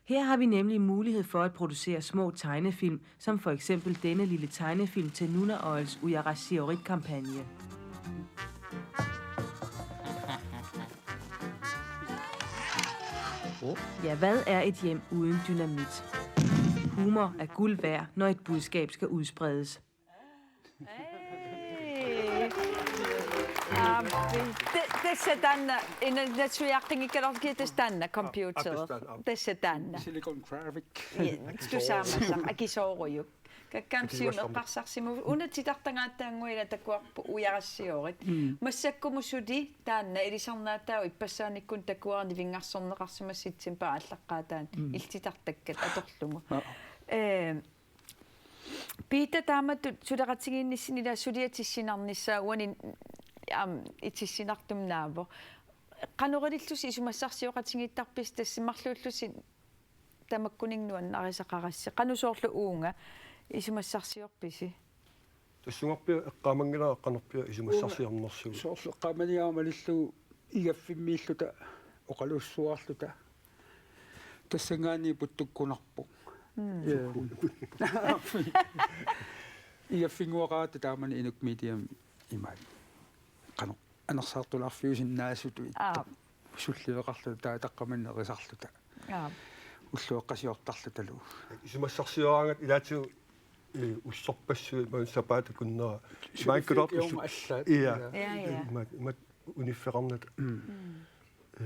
Her har vi nemlig mulighed for at producere små tegnefilm, som for eksempel denne lille tegnefilm til Nunaoils Ujarassiorit-kampagne. Ja, hvad er et hjem uden dynamit? Humor er guld værd, når et budskab skal udspredes. Hey. Aamma. Te-, tassa taanna, ina-, nassuiaqqinngikkaluarlugu tassa taanna computer. Aa, tassa taanna, aa. Tassa taanna. Silicon Graphic. Ja, tusaamasaq, akisoorujuk. Kakkaam siun eqqarsarsimavoq, una titartagaataannguaq ila takuarput ujarassiorit. Mm. Massakkumut suli taanna ilisarnaataasoq ippassaanikkut takuara nivinngarsorneqarsimasoq september aallaqqaataani. Mm. Illit titartakkat atorlugu. Aa. Ee, Piita, taamatut suleqatigiinnissinni ila suliat tissinarnissaat uani aamma tissinartumik naavoq. Qanoq ilillusi isumassarsioqatigiittarpisi, tassa marluullusi tamakkuninnga nuannarisaqarassi? Qanoq soorlu uunga isumassarsiorpisi? Tassungarpiaq eqqaamanngilara qanorpiaq isumassarsiornersugut. Soorlu eqqaamaniarama malillugu igaffimmiilluta oqalussuarluta. Tassanngaanniit puttukkunarpoq. Mm. Ee, igaffinnguaqaratta taamani Inuk Mediami imaat. Qanoq anersaartulaarfiusinnaasutut. Aa. Sulliveqarluta taava taqqamani nerisarluta. Aa. Ullueqqasiortarlutalu. Isumassarsioraangat ilaatigut, ee, ussorpassuit maani sapaatip akunnera. Suliffik imaakkuloortut usu-, kiorma allaat. Ia. Ia. Ia, ia. Imaat, imaat uniffeqarnata. Mm. Mm. Ee,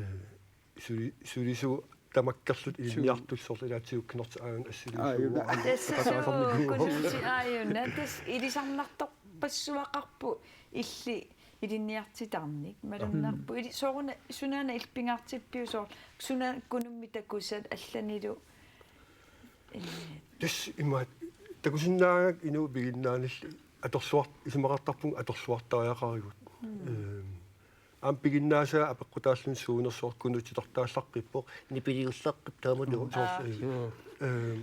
suli-, sulisut tamakkerlutik ilinniartut soorlu ilaatigut kinnertsit aajuna assiliisuuvoq. Aajuna. Aamma. Tassa suu, ataatarnikuuvoq. Kunuti aajuna. Tassa ilisarnartorpassuaqarpoq illit ilinniartitarnik. Malunnarpoq. Mm. Ili-, sooruna, sunaana illit pingaartippiuk soorlu, suna Kunummik takusat allanilu? Ee. Tassa imaat takusinnaagakku inuit piginnaanilli atorluar-, isumaqartarpunga atorluartariaqarigut. Mm. Ehm, aamma piginnaasaat apeqqutaalluni suunersoq Kunut titartaallaqqippoq. Nipiliullaqqippoq taamalu. Joo, soorlu, aa, ee, ehm,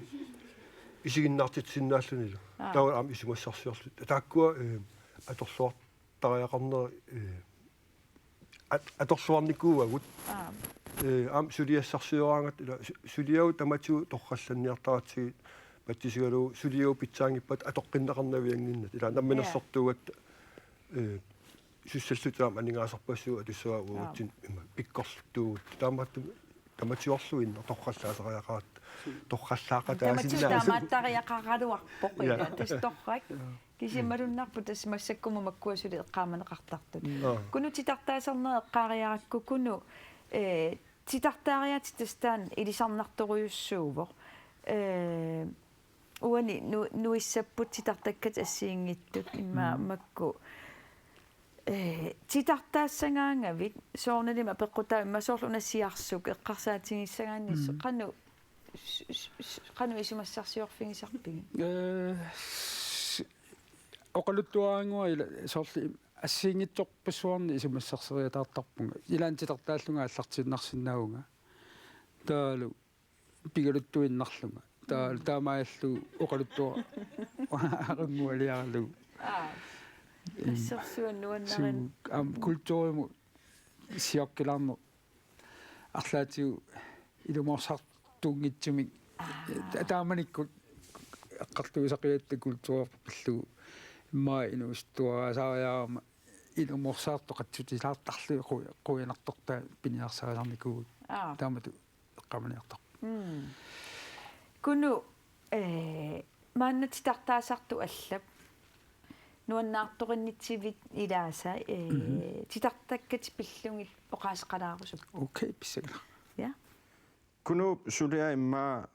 isiginnaartitsisinnaallunilu. Aa. Taava aamma isumassarsiorluta. Taakkua, ehm, atorluartariaqarnerat, ee, at-, atorluarnikuuagut. Aap. Ee, aamma suliassarsioraangatta ila su-, suliagut tamatigut torrallanniartaratsigit patsisigalugu suliagut pitsaanngippat atoqqinneqarnaviannginnatta. Ila namminersortuugatta, ee, sussalluta aamma aningaasarpassuit atussavaa uagutsinnut ima pikkorluttuugut. Taamaattumik tamatiorluinnaq torrallaasariaqaratta. Torrallaaqataasinnaasut. Tamatigut taamaattariaqaraluarpoq ila. Ia. Tassa torrak. Kisianni malunnarpoq tassa massakkumut makkua suli eqqaamaneqartartut. Mm. Aa. Kunut titartaasarneq eqqaariarakku Kunut, ee, titartaariaatit tassa taanna ilisarnartorujussuuvoq. Ee, uani nu-, nuissapput titartakkat assigiinngitsut immaqa, mm, makku. Ee, titartaassagaangavit soorunalimi apeqqutaavoq immaqa soorlu una Siarsuk eqqarsaatigissagaanni, mm, qanoq s-, s-, s-, qanoq isumassarsiorfigisarpigit? Ee, s-, oqaluttuaraannguaq ila soorlu assigiinngitsorpassuarnik isumassarseriataartarpunga. Ilaanni titartaallunga aallartiinnarsinnaavunga. Taavalu pigaluttuinnarlunga. Taa-, mm, taamaallu oqaluttuaq aqanngualiaralugu. Aa. Im. Assersuut nuannarin. Suu, aamma, mm, kulturimut siorkilaarneq arlaatigut ilumoorsaartuunngitsumik. Aa. Ta-, taamanikkut eqqartuisaqigatta kulturi pillugu immaqa inuusuttuaraasaariarama ilumoorsaartoq qatsutilaartarluni qu-, qujanartortaa piniarsarisarnikuuvugut. Aa. Taamatut eqqaamaniartarpoq. Mm. Kunut, ee, maanna titartaasartut allap nuannaartoqarnitsivit ilaasa, ee, mhm, titartakkatit pillugit oqaaseqalaarusuppit. Okay, pissanganaq. Ja. Kunuup suliai immaqa,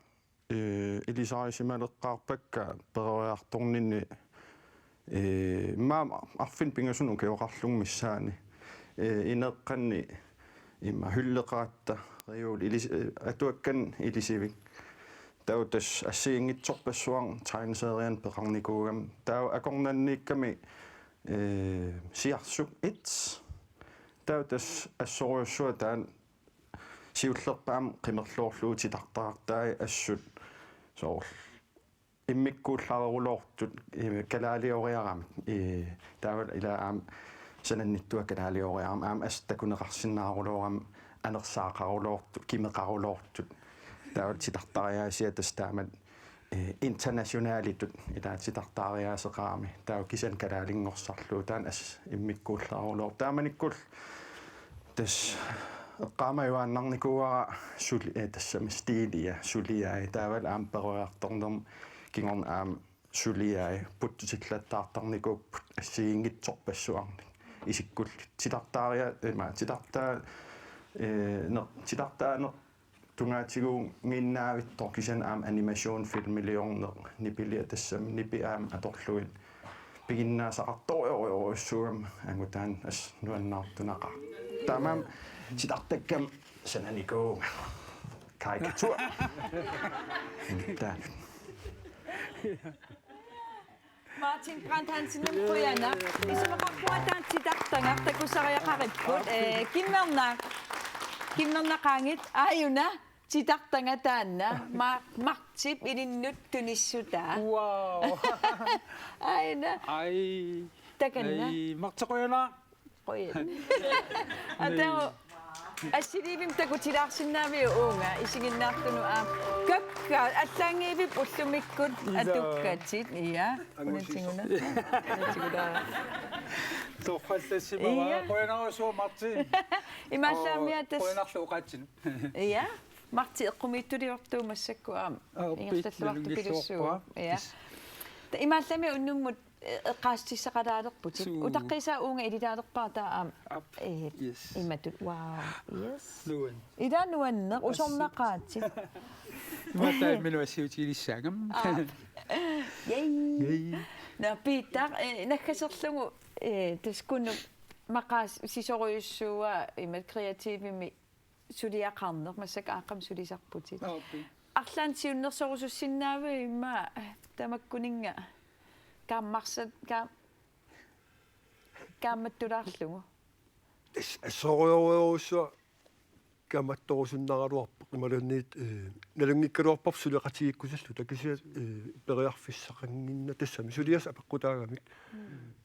ee, ilisarisimaleqqaarpakka peroriartorninni, ee, immaqa arfineq pingasunut ukioqarlunga missaani. Ee, ineeqqanni immaqa hyldeqaratta, reol ilis-, ee, atuakkannik ilisivik. Taava tassa assigiinngitsorpassuarnik tegneseriemik peqarnikuugami. Taava akornanniikkami, ee, Siarsuk et. Taava tassa assorujussuaq taanna siullerpaamik qimerloorlugu titartaqartai assut soorlu immikkuullareruloortut, ee, kalaalioriaramik, ee, taava ila aamma sanannittuaq kalaalioriaramik aamma assut takuneqarsinnaarulooramik anersaaqaruloortut, kimeqaruloortut. Taava titartariaasiat tassa taamatut, ee, internationalitut ila titartaariaaseqarami. Taava kisianni kalaalinngorsaarlugu taanna assut immikkuullareruloorpoq. Taamanikkullu tassa eqqaamajuaannarnikuuara suli-, ee, tassami stilia, suliai, taavalu aamma peroriartornermi kingorna aamma suliai puttutillattaartarnikuupput assigiinngitsorpassuarnik. isikkullit. Titartaaria-, ima, titartaa-, eh, ner-, titartaaneq tungaatiginngiinnavittoq kisianni aamma animationfilmiliorneq, nipilia tassami, nipi aamma atorlugit piginnaasaqartorujorujussuugami angutaani assut nuannaartunaqaaq. Taamaammat titartakkama sananikuuvunga. Karikatur. Taanna. Martin Brandt Hansen, qujanaq. Isumaqarpunga taanna titartagaq, takusariaqaripput. Eh, kimmerna-, kimmernaqaangit, aajuna titartagaq taanna. Ma-, Martip ilinnut tunissutaa. Wow. Aajuna. Ai. Takanna. Ai, Marti qujanaq. Qujan. Atagu assiliivimmi takutilaarsinnaaviuk uunga isiginnaartunut aamma? Kakkaak allaanngivippoq ullumikkut. Ilaa. Atukkatit, ja. Angusisoq. Unatiguna. Unatiguna. Torrallassimavaa. Ja. Qujanarsuaq Marti. Imaallaammiaat tassa. Qujanarlu oqaatsinut. Ja. Marti eqqumiitsuliortuuvoq massakkut aamma. Aa, uppi. Ingerlalluartupilussuuvoq. Nalunngilluarpara. Ja. Yes. Ta-, imaallaammiaat unnummut eqqaasitsissaqalaalerputit. Suu. Utaqqiisaa uunga ililaalerpara taava aamma. Aap. Eh, yes. Imatut. Wow. Yes. Nuan. Ila nuanneq, assi, usornaqaatit. Imaattumik assiutigilissaagami. Aap. Yay. Yay. Nå, Peter, eh, naggaserlugu, eh, tassa Kunuk maqaasisorujussuuaa imatut kreativimik suliaqarneq, massakkut aaqqami sulisarputit. Aap. Arlaannik siunnersorusussinnaaviuk immaqa tamakkuninnga kaammarsat, kaa-, kaammattulaarlugu? Tassa assorujorujussuaq kaammattorusunnaaraluarpoq imaluunniit, eh, nalunngikkaluarparput suleqatigiikkusulluta kisianni, eh, periarfissaqannginnami tassami suliassat apeqqutaagamik. Mm.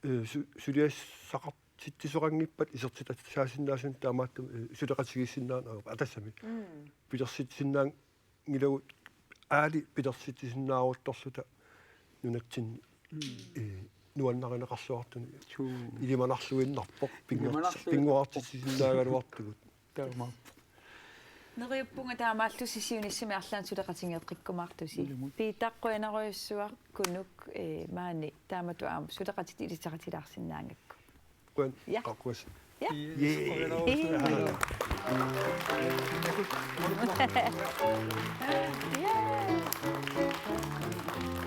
Eh, su-, suliassaqar- titsisoqanngippat isertitassaasinnaasunik taamaattumik, eh, suleqatigiissinnaaneq ajorput. Aa, tassami. Mm. Pilersitsisinnaanngilagut aali pilersitsisinnaaruttorluta nunatsinni, mm, eh, nuannarineqarluartunik. Suu. Ilimanarluinnarpoq, pinngor-, ilimanarluinnarpoq, pinngorartitsisinnaagaluartugut. Taamaappoq. Neriuppunga taamaallusi siunissami arlaannik suleqatigeeqqikkumaartusi. Ilumut. Peter, qujanarujussuaq, Kunuk, eh, maani taamatut aamma suleqatitit ilisaqatilaarsinnaagakku. Qujan-, ja, aqquas. Ja. Yes, qujanarujussuaq.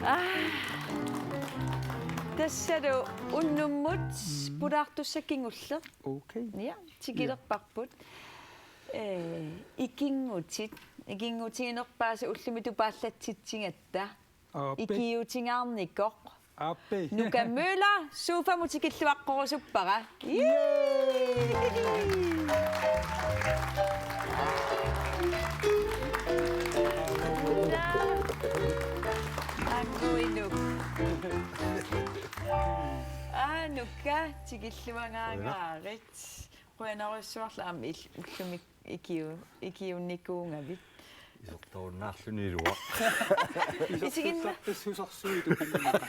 Ah. Tassalu unnummut pulaartussaq kingulleq. Okay. Ja, tikilerparput. Eh, ikinngutit, ikinngutiginerpaasat ullumi tupaallatsitsigatta. Aappi. Ikiuutingaarnikoq. Aappi. Nuka Møller, sofamut tikilluaqqorusuppara. Yay! Anguinuk. Aa, Nuka, tikilluangaangaarit. Qujanarujussuarlu aamma il-, ullumi ikiu-, ikiuunnikuugavit. Isertorunnaarluni ilua. Isiginna-, isertussarpassuit tupinnaq.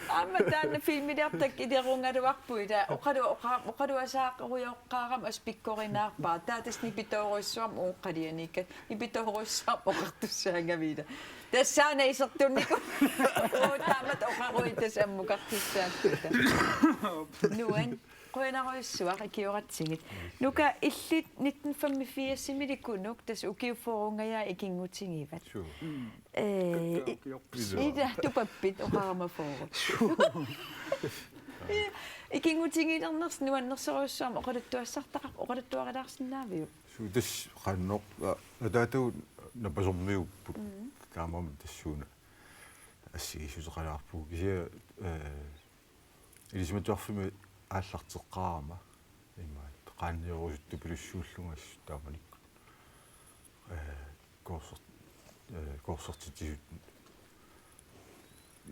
Aamma taanna filmiliortakka ilerugaluarpugut, ila oqalu-, oqa-, oqaluasaaqqujoqqaarama assut pikkorinaarpara. Taava tassa nipitoorujussuarmik uunga qalianiikkat. Nipitoorujussuarmik oqartussaagavit, ila. Tassaana isertunnikuuvoq. Oo, taamatut oqaruit tassa ammukartussaapput. Nuan. Qujanarujussuaq ikioratsigit. Nuka, illit nitten femogfirsimilu Kunuk, tassa ukiut fyrrengajai ikinngutigivat. Suu. Mm. Eh, kakkaak i-, ukiorput. Ila tupappit oqarama fyrre. Suu. Ja, ikinngutigilernersi nuannersorujussuarmik oqaluttuassartaqar-, oqaluttuarilaarsinnaaviuk? Suu, tassa qanoq, a-, ataatagut napasormiuupput. Mm. Taamaammat tassuuna assigiissuteqalaarpugut. Kisianni, eh, Ilisimatusarfimmi aallarteqqaarama imaattoq qaanniorusuttupilussuullunga assut taamanikkut. Eh, korsert-, eh, korsertitsisut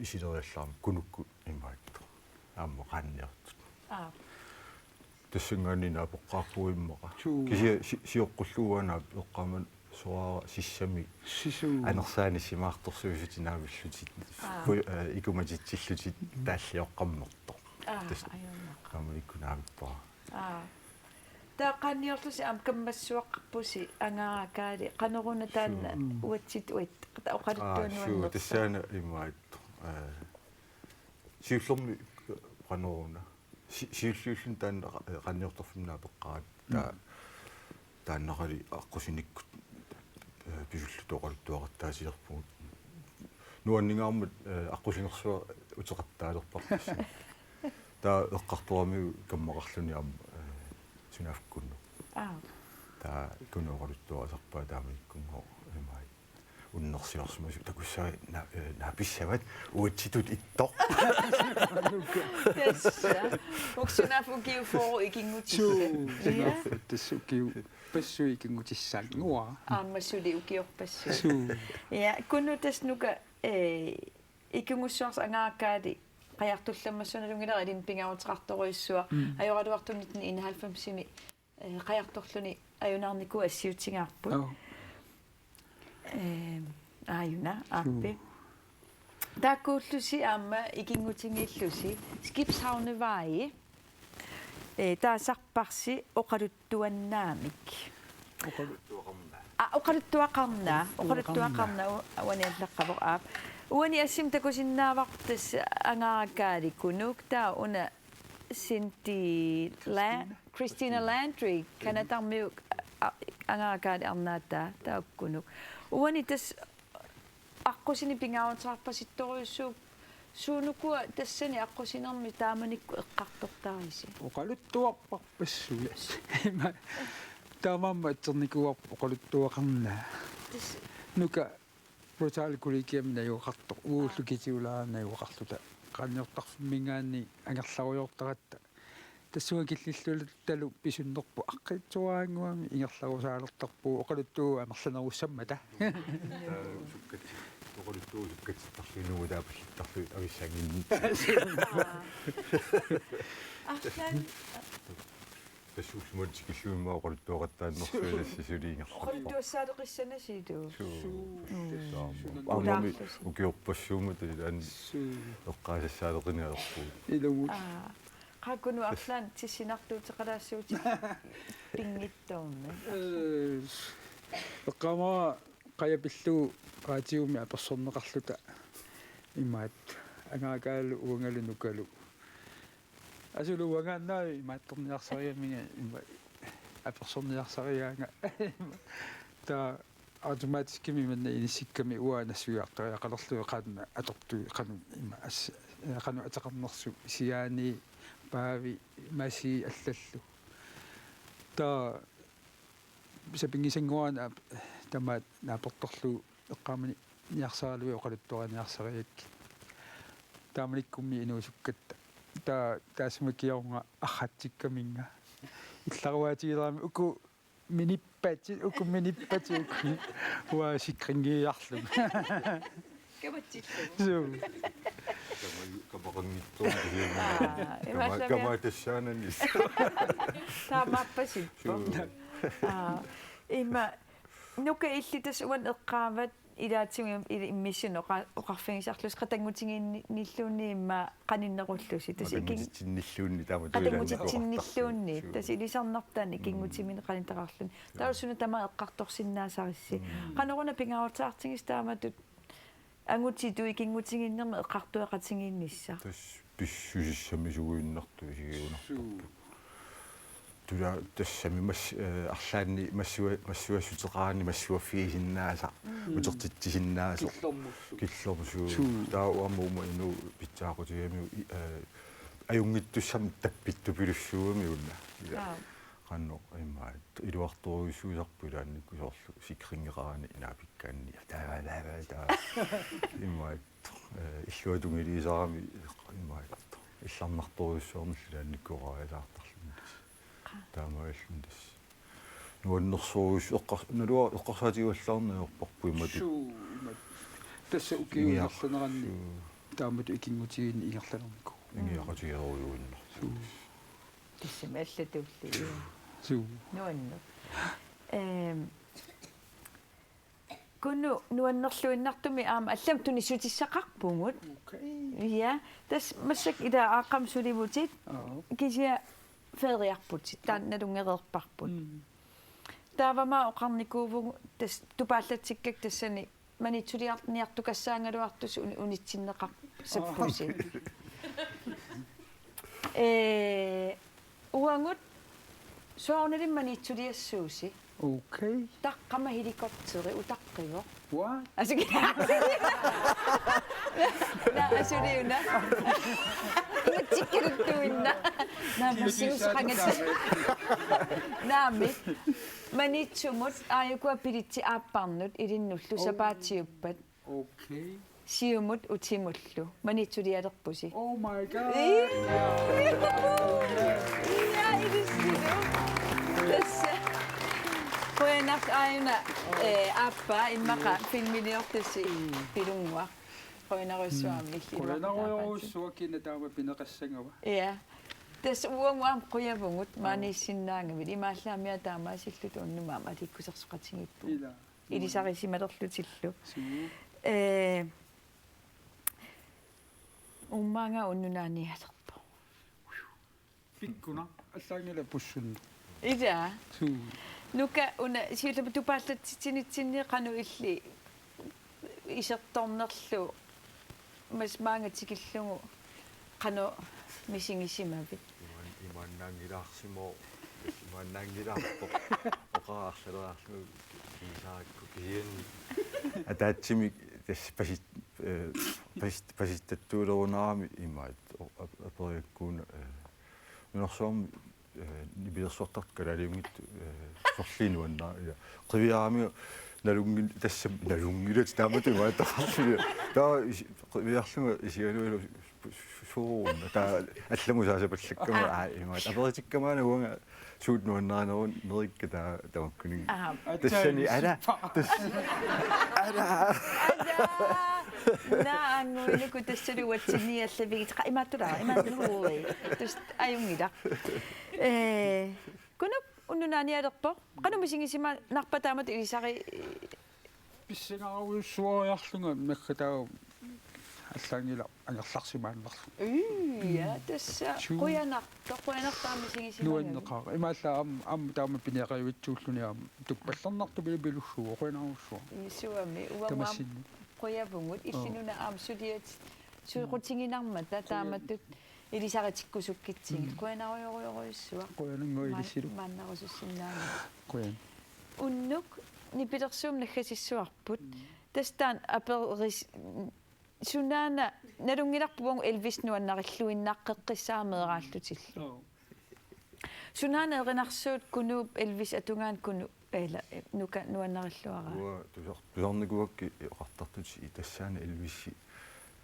isileriallaramik Kunukkut imaattoq. Aamma qaanniortut. Aap. Tassanngaanniit naapeqqaarpugut immaqa. Suu. Kisianni si-, sioqqullugu uanga eqqaamani soraara sissami. Sisuu. Anersaanissimaartorsuusutit naavillutit. Aa. Pu-, eh, ikumatitsillutit taallioqqammertoq. Aa, tassa ajunngilaq. Taamanikkut naavippara. Aa. Taava qaanniorlusi aamma kammassuaqqarpusi angaakaali qanoruna taanna. Suu. Mm. Uatsitut uagut oqaluttuanuannersoq. Aa, suu, tassaana imaattoq. Eh, siullermik qanoruna. si-, siulliulluni taanna qa-, qaninnertorfimmi naapeqqaaratta. Mm. Taannaqali aqqusinikkut, eh, pisulluta oqaluttuaqattaasilerpugut. Nuanningaarmat, eh, aqqusinersuaq uteqattaalerparput. Taava eqqartoramiuk kammaqarluni aamma, eh, sunaaffa Kunuk. Aa. Taava Kunuk oqaluttuarisarpaa taamanikkunngooq imaat. Unnersiorsimasut takussavat na-, eh, naapissavat uatsitut ittoq. Tassa. Uksunaf ukiuforu ikinngutissat. Suu, ja. Sunaaffa tassa ukiu-, passu ikinngutissaannguara. Aamma suli ukiorpassu. Suu. Ja, Kunuk tassa Nuka, eh, ikinngussuarsi Angaakaali qajartorlammassuarnut nalunngilara ilinnut pingaaruteqartorujussuaq. Mm. Ajoraluartumik nitten enoghalvfemsimi eh, qajartorluni ajunaarnikuuvoq assiutigaarput. Joo. Eh, aajuna, aappi. Joo. Taakkuullusi aamma ikinngutigiillusi Skibshavnevej. Eh, taasarparsi oqaluttuannaamik. Oqalu-, aa, oqaluttuaqarnaa. Oqaluttuaqarnaa. Oqaluttuaqarnaa u-, uani allaqqavoq aap. Uani assimi takusinnaavarput tassa Angaakaali Kunuk taava una Cindy La-, Christina. Christina Landry, Canadarmiu a-, Angaakaali arnaataa, taakkunuk. Uani tassa aqqusineq pingaaruteqarpasittorujussuuvoq, suunukua tassani aqqusinermi taamanikkut eqqartortarisi? Oqaluttuarparpassuit. Ima, taamaammat atsernikuuarput oqaluttuaqarnaa. Tassa. Nuka Rosal Kollegiami najugaqartoq, uagullu kisiulaarneq najugaqarluta. Qaninnertorfimminngaanniit angerlarujoortaratta. Tassunga killilluta talu pisunnerput aqqitsuaannguami ingerlarusaalertarpugut oqaluttuut amerlanerussammata. Taa sukkat-, oqaluttuut sukkatittarlugit nuutaapallittarlugit avissanginni. Aa. Arlaanni. Tassuulluma tikillugu immaqa oqaluttuaqattaarnersuaq ilassi suli ingerlappoq. Oqaluttuassaaleqissanasilu. Suu. Suu. Suu. Suu. Aamma ukiorpassuummat ilaanni. Suu. Eqqaasassaaleqingaarpugut. Ilumut. Aa. Qaa Kunuk arlaannik tissinartuuteqalaassuutit pinngitsoornak. Eh, eqqaamavara qajapillugu raatiumi apersorneqarluta imaat Angaakaalu uangalu Nukalu. Asulu uangaannaavik imaattorniarsarigaanga ima apersorniarsarigaanga. Taava automatiskimik manna inissikkami uanga nassuiartariaqalerlunga qanoq atortui qanoq ima as-, qanoq ateqarnersoq siaani paavi masi allallu. Taava sapinngisanngorani aap-, tamaat naapertorlugu eqqaamani niarsaralugu oqaluttuariniarsarigakkit. Taamanikkummi inuusukkatta. Taa-, taassuma kingorna arratsikkaminga. Illaruaatigilerami uku minippatit, uku minippatit, uku. Uanga sikringiiarlunga. Kamatsillugu. Suu. Kama-, kamaqanngitsoorpoq. Aa, kama-, imaallaat. Kama tassaanani. Taamaappasippoq. Suu. Aa, ima Nuka illit tassa uani eqqaavat ilaatigut il-, immissinnut oqa-, oqarfigisarlusi qatanngutigiinnilluunniit immaqa qaninnerullusi. Tassa ikin-, qatanngutitsinnilluunniit taama qatanngutitsinnilluunniit. Suu. Tassa ilisarnartaanni ikinngutiminnik qanitaqarluni. Mm. Taava suna tamaat eqqartorsinnaasarissi. Mm. Qanoruna pingaaruteqartigisoq taamatut angutitut ikinngutigiinnermi eqqartueqatigiinnissaq? Tassa pissusissamisuuinnartut isigiunartarput. Suu. Tula tassami mas-, eh, arlaanni massua-, massuassuteqarani massuaffigisinnaasaq, mm, utertitsisinnaasoq. Killormut. Killormut suu. Suu. Taava aamma uuma inuup pitsaaqutigigamiuk i-, eh, ajunngittussamik tappittupilussuugami una. Ila. Aa. Qanoq imaat iluartorujussuusarpoq ilaannikkut soorlu sikringeqarani naapikkaanni. Taava, taava, taava. Imaat, eh, illuatungiliisarami imaat. Illarnartorujussuarnillu ilaannikkut oqariasaartarluni tassa. Taamaalilluni tassa. Nuannersorujus-, eqqar-, nalua-, eqqarsaatigivallaarneq ajorparput imatut. Suu, imatut. Tassa ukiut ingerlaneranni. Suu. Taamatut ikinngutigiinneq ingerlanernikuuvoq. Ingiaqatigeerujuinnarpoq. Suu. Tassami allatulli. Suu. Nuanneq. Ehm, Kunuk nuannerluinnartumik aamma allamik tunissutissaqarpugut. Okay. Ja, tassa massakkut ila aaqqammut sulivutit. Aa. Kisianni feriarputit. Taanna nalunngereerparput. Mm. Taavami oqarnikuuvugut tassa tupaallatsikkakka tassani manitsuliarniartukassaagaluartusi uni-, unitsinneqassappusi. Aa, okay. Ee, uagut soorunalimi Maniitsuliassuusi. Okay. Taqqama helikopteri utaqqivoq. What? Asukila. Na asuliuna. Tikkaluttuinna. Na massiuseqangat. Naamik. Maniitsumut aajukua billetsit aapparnut ilinnullu sapaatiuppat. Okay. Siumut utimullu. Maniitsulialerpusi. Oh my God. Ii. Ja, ilissilu. Tassa. Qujanaq aajuna, eh, aappaa immaqa filmiliortusi pilunnguaq. Qujanarujussuaq aamma illit. Qujanarujussuaq kina taama pineqassagava. Ja. Tassa uagut aamma qujavugut maaniissinnaagavit imaallaamia taamaasilluta unnummi aamma aliikkusersoqatigiippugut. Ila. Ilisarisimalerlutillu. Suu. Ee, uummaanga unnunaanialerpoq. Pikkuna allaanngilaq pussunneq. Ila. Suu. Nuka una siullermik tupaallatsitsinitsinni qanoq illit isertornerlu mas maanga tikillugu qanoq misigisimavit? Imaan-, imaannaanngilaarsimavoq, imaannaanngilaarpoq. Oqarleraarlugu kiisaarakku kisianni. Ataatsimik tassa pasit-, eh, pasit-, pasittattuulerunarami imaat o-, ap-, aperiakkuuna, eh, nunarsuarmi, eh, nipilersortartut kalaaliunngitsut, eh, sorliit nuannaarput. Qiviaramiuk nalunngi-, tassa nalunngilatit taamatut imaattoqarluni. Taava is-, qiviarlunga isigalualu su-, su-, suuruuna. Taava allamut saasapallakkama, aa, imaat. Aperitikkama aana uanga suut nuannarinerun nerikka taa-, tamakkununnga. Aha. Tassani, ala, tas-, ala. Ala. Naanguinuku tassalu uatsinni allavigit qa-, imaattulara, imaattulara. Tassa ajunngilaq. Eh, Kunup unnunaanialerpoq. Qanoq misigisimanarpa taamatut ilisari- Pissangarujussuariarlunga naggataavoq allaanngilaq angerlarsimaannarlunga. Ii, ja, tassa. Suu. Qujanartoq, qujanartoq aamma misigisimagamik. Nuanneqaaq. Imaallaat aamma, aamma taama piniaqavitsuulluni aamma tuppallernartumik pilussuuvoq, qujanarujussuaq. Isuami, uanga aamma tamassinni qujavugut, aa, illinuna aamma suliat-, sulequtiginarmata taamatut ilisaritikkusukkitsigit. Mm. Qujanarujorujorujussuaq. Qujanannguaq ilissilu. Ma-, maannarusussinnaagavit. Qujan. Unnuk nipilersuummik naggasissuarput. Mm. Tassa taanna aperis-, sunaana nalunngilarput uagut Elvis nuannarilluinnaqqeqqissaaq meeraallutillu. Joo. Sunaana erinarsuut Kunuup Elvis atugaanut Kunuup, ela, Nuka nuannarilluaraa? Uanga tusar-, tusarnikuuakka oqartartutit, tassaana Elvisi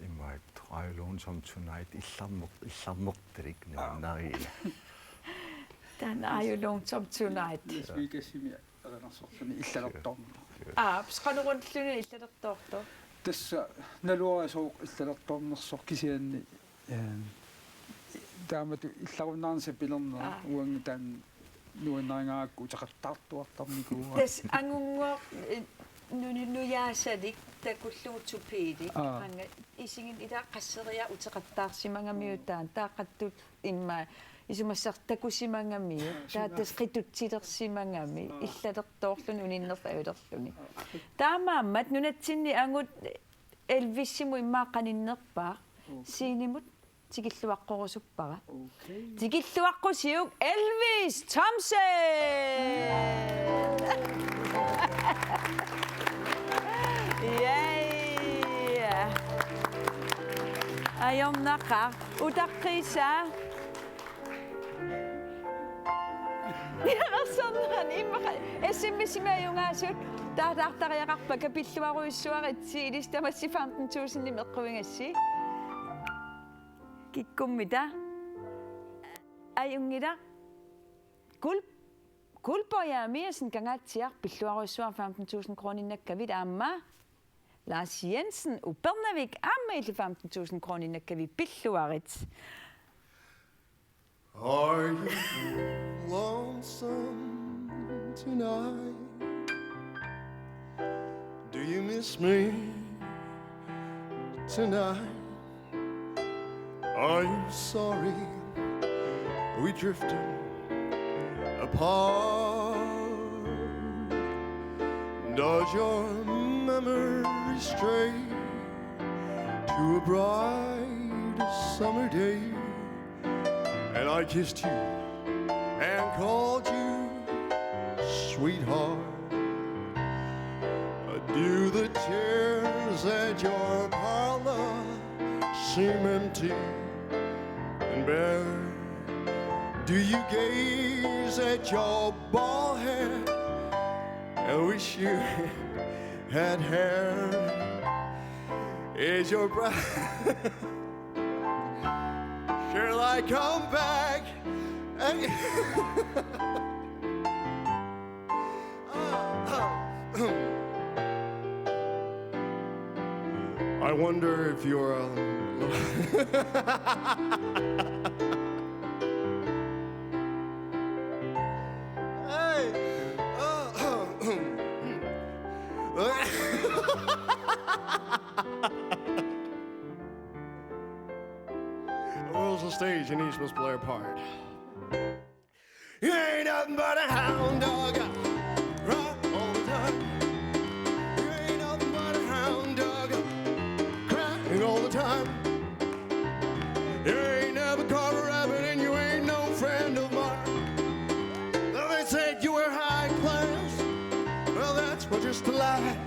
imaat I Lonesome Tonight illarmeq-, illarmertalik nuannariga. Taanna I Lonesome Tonight. Las Vegasimi erinarsorluni illalertoorneq. Aa, pis qanorunluni illalertoortoq? Tassa naluara sooq illalertoornersoq kisianni, eh, taamatut illarunnaarnissaq pilerneq. Aa. Uanga taanna nuannarigakku uteqattaartuartarnikuuara. Tassa angunngooq, eh, nu-, nu-, nujaasalik takullugu tupiilik. Aa. Qanga isiginngilara qasseriarlunga uteqattaarsimagamiuk taanna. Taaqattut immaqa isumassaq takusimagamiuk. Aa, taava tassa qitutsilersimagami. Aa. Illalertoorluni uninnerlulerluni. Aa. Taamaammat nunatsinni angut Elvisimut immaqa qaninnerpaaq. Okay. Scenemut tikilluaqqorusuppara. Okay. Tikilluaqqusiuk Elvis Thomsen! Yay! Ajornaqaaq. Utaqqiisaa. Nianersornerani immaqa S M S-imi ajugaasut taalaartariaqarpakka, pilluarujussuaritsi, ilissi tamassi femten tusindimik eqquigassi. Kikkummita? Ajunngilaq. Kul-, Kulpo Jeremiassen Kangaatsiaq, pilluarujussuaq femten tusind kroninnakkavit, aamma Lars Jensen Upernavik, aamma illit femten tusind kroninnakkavit, pilluarit. Are you lonesome tonight? Do you miss me tonight? Are you sorry we drifted apart? Does your memory stray to a bright summer day? And I kissed you and called you sweetheart. Do the chairs at your parlor seem empty and bare? Do you gaze at your bald head and wish you had hair? Is your breath? Shall I come back? And I wonder if you're. Um... Hey. World's a stage and each must play a part. You ain't nothing but a hound dog. Cry all the time. You ain't nothing but a hound dog. Crying all the time. You ain't never caught a rabbit and you ain't no friend of mine. Though they said you were high class, well, that's what just a lie.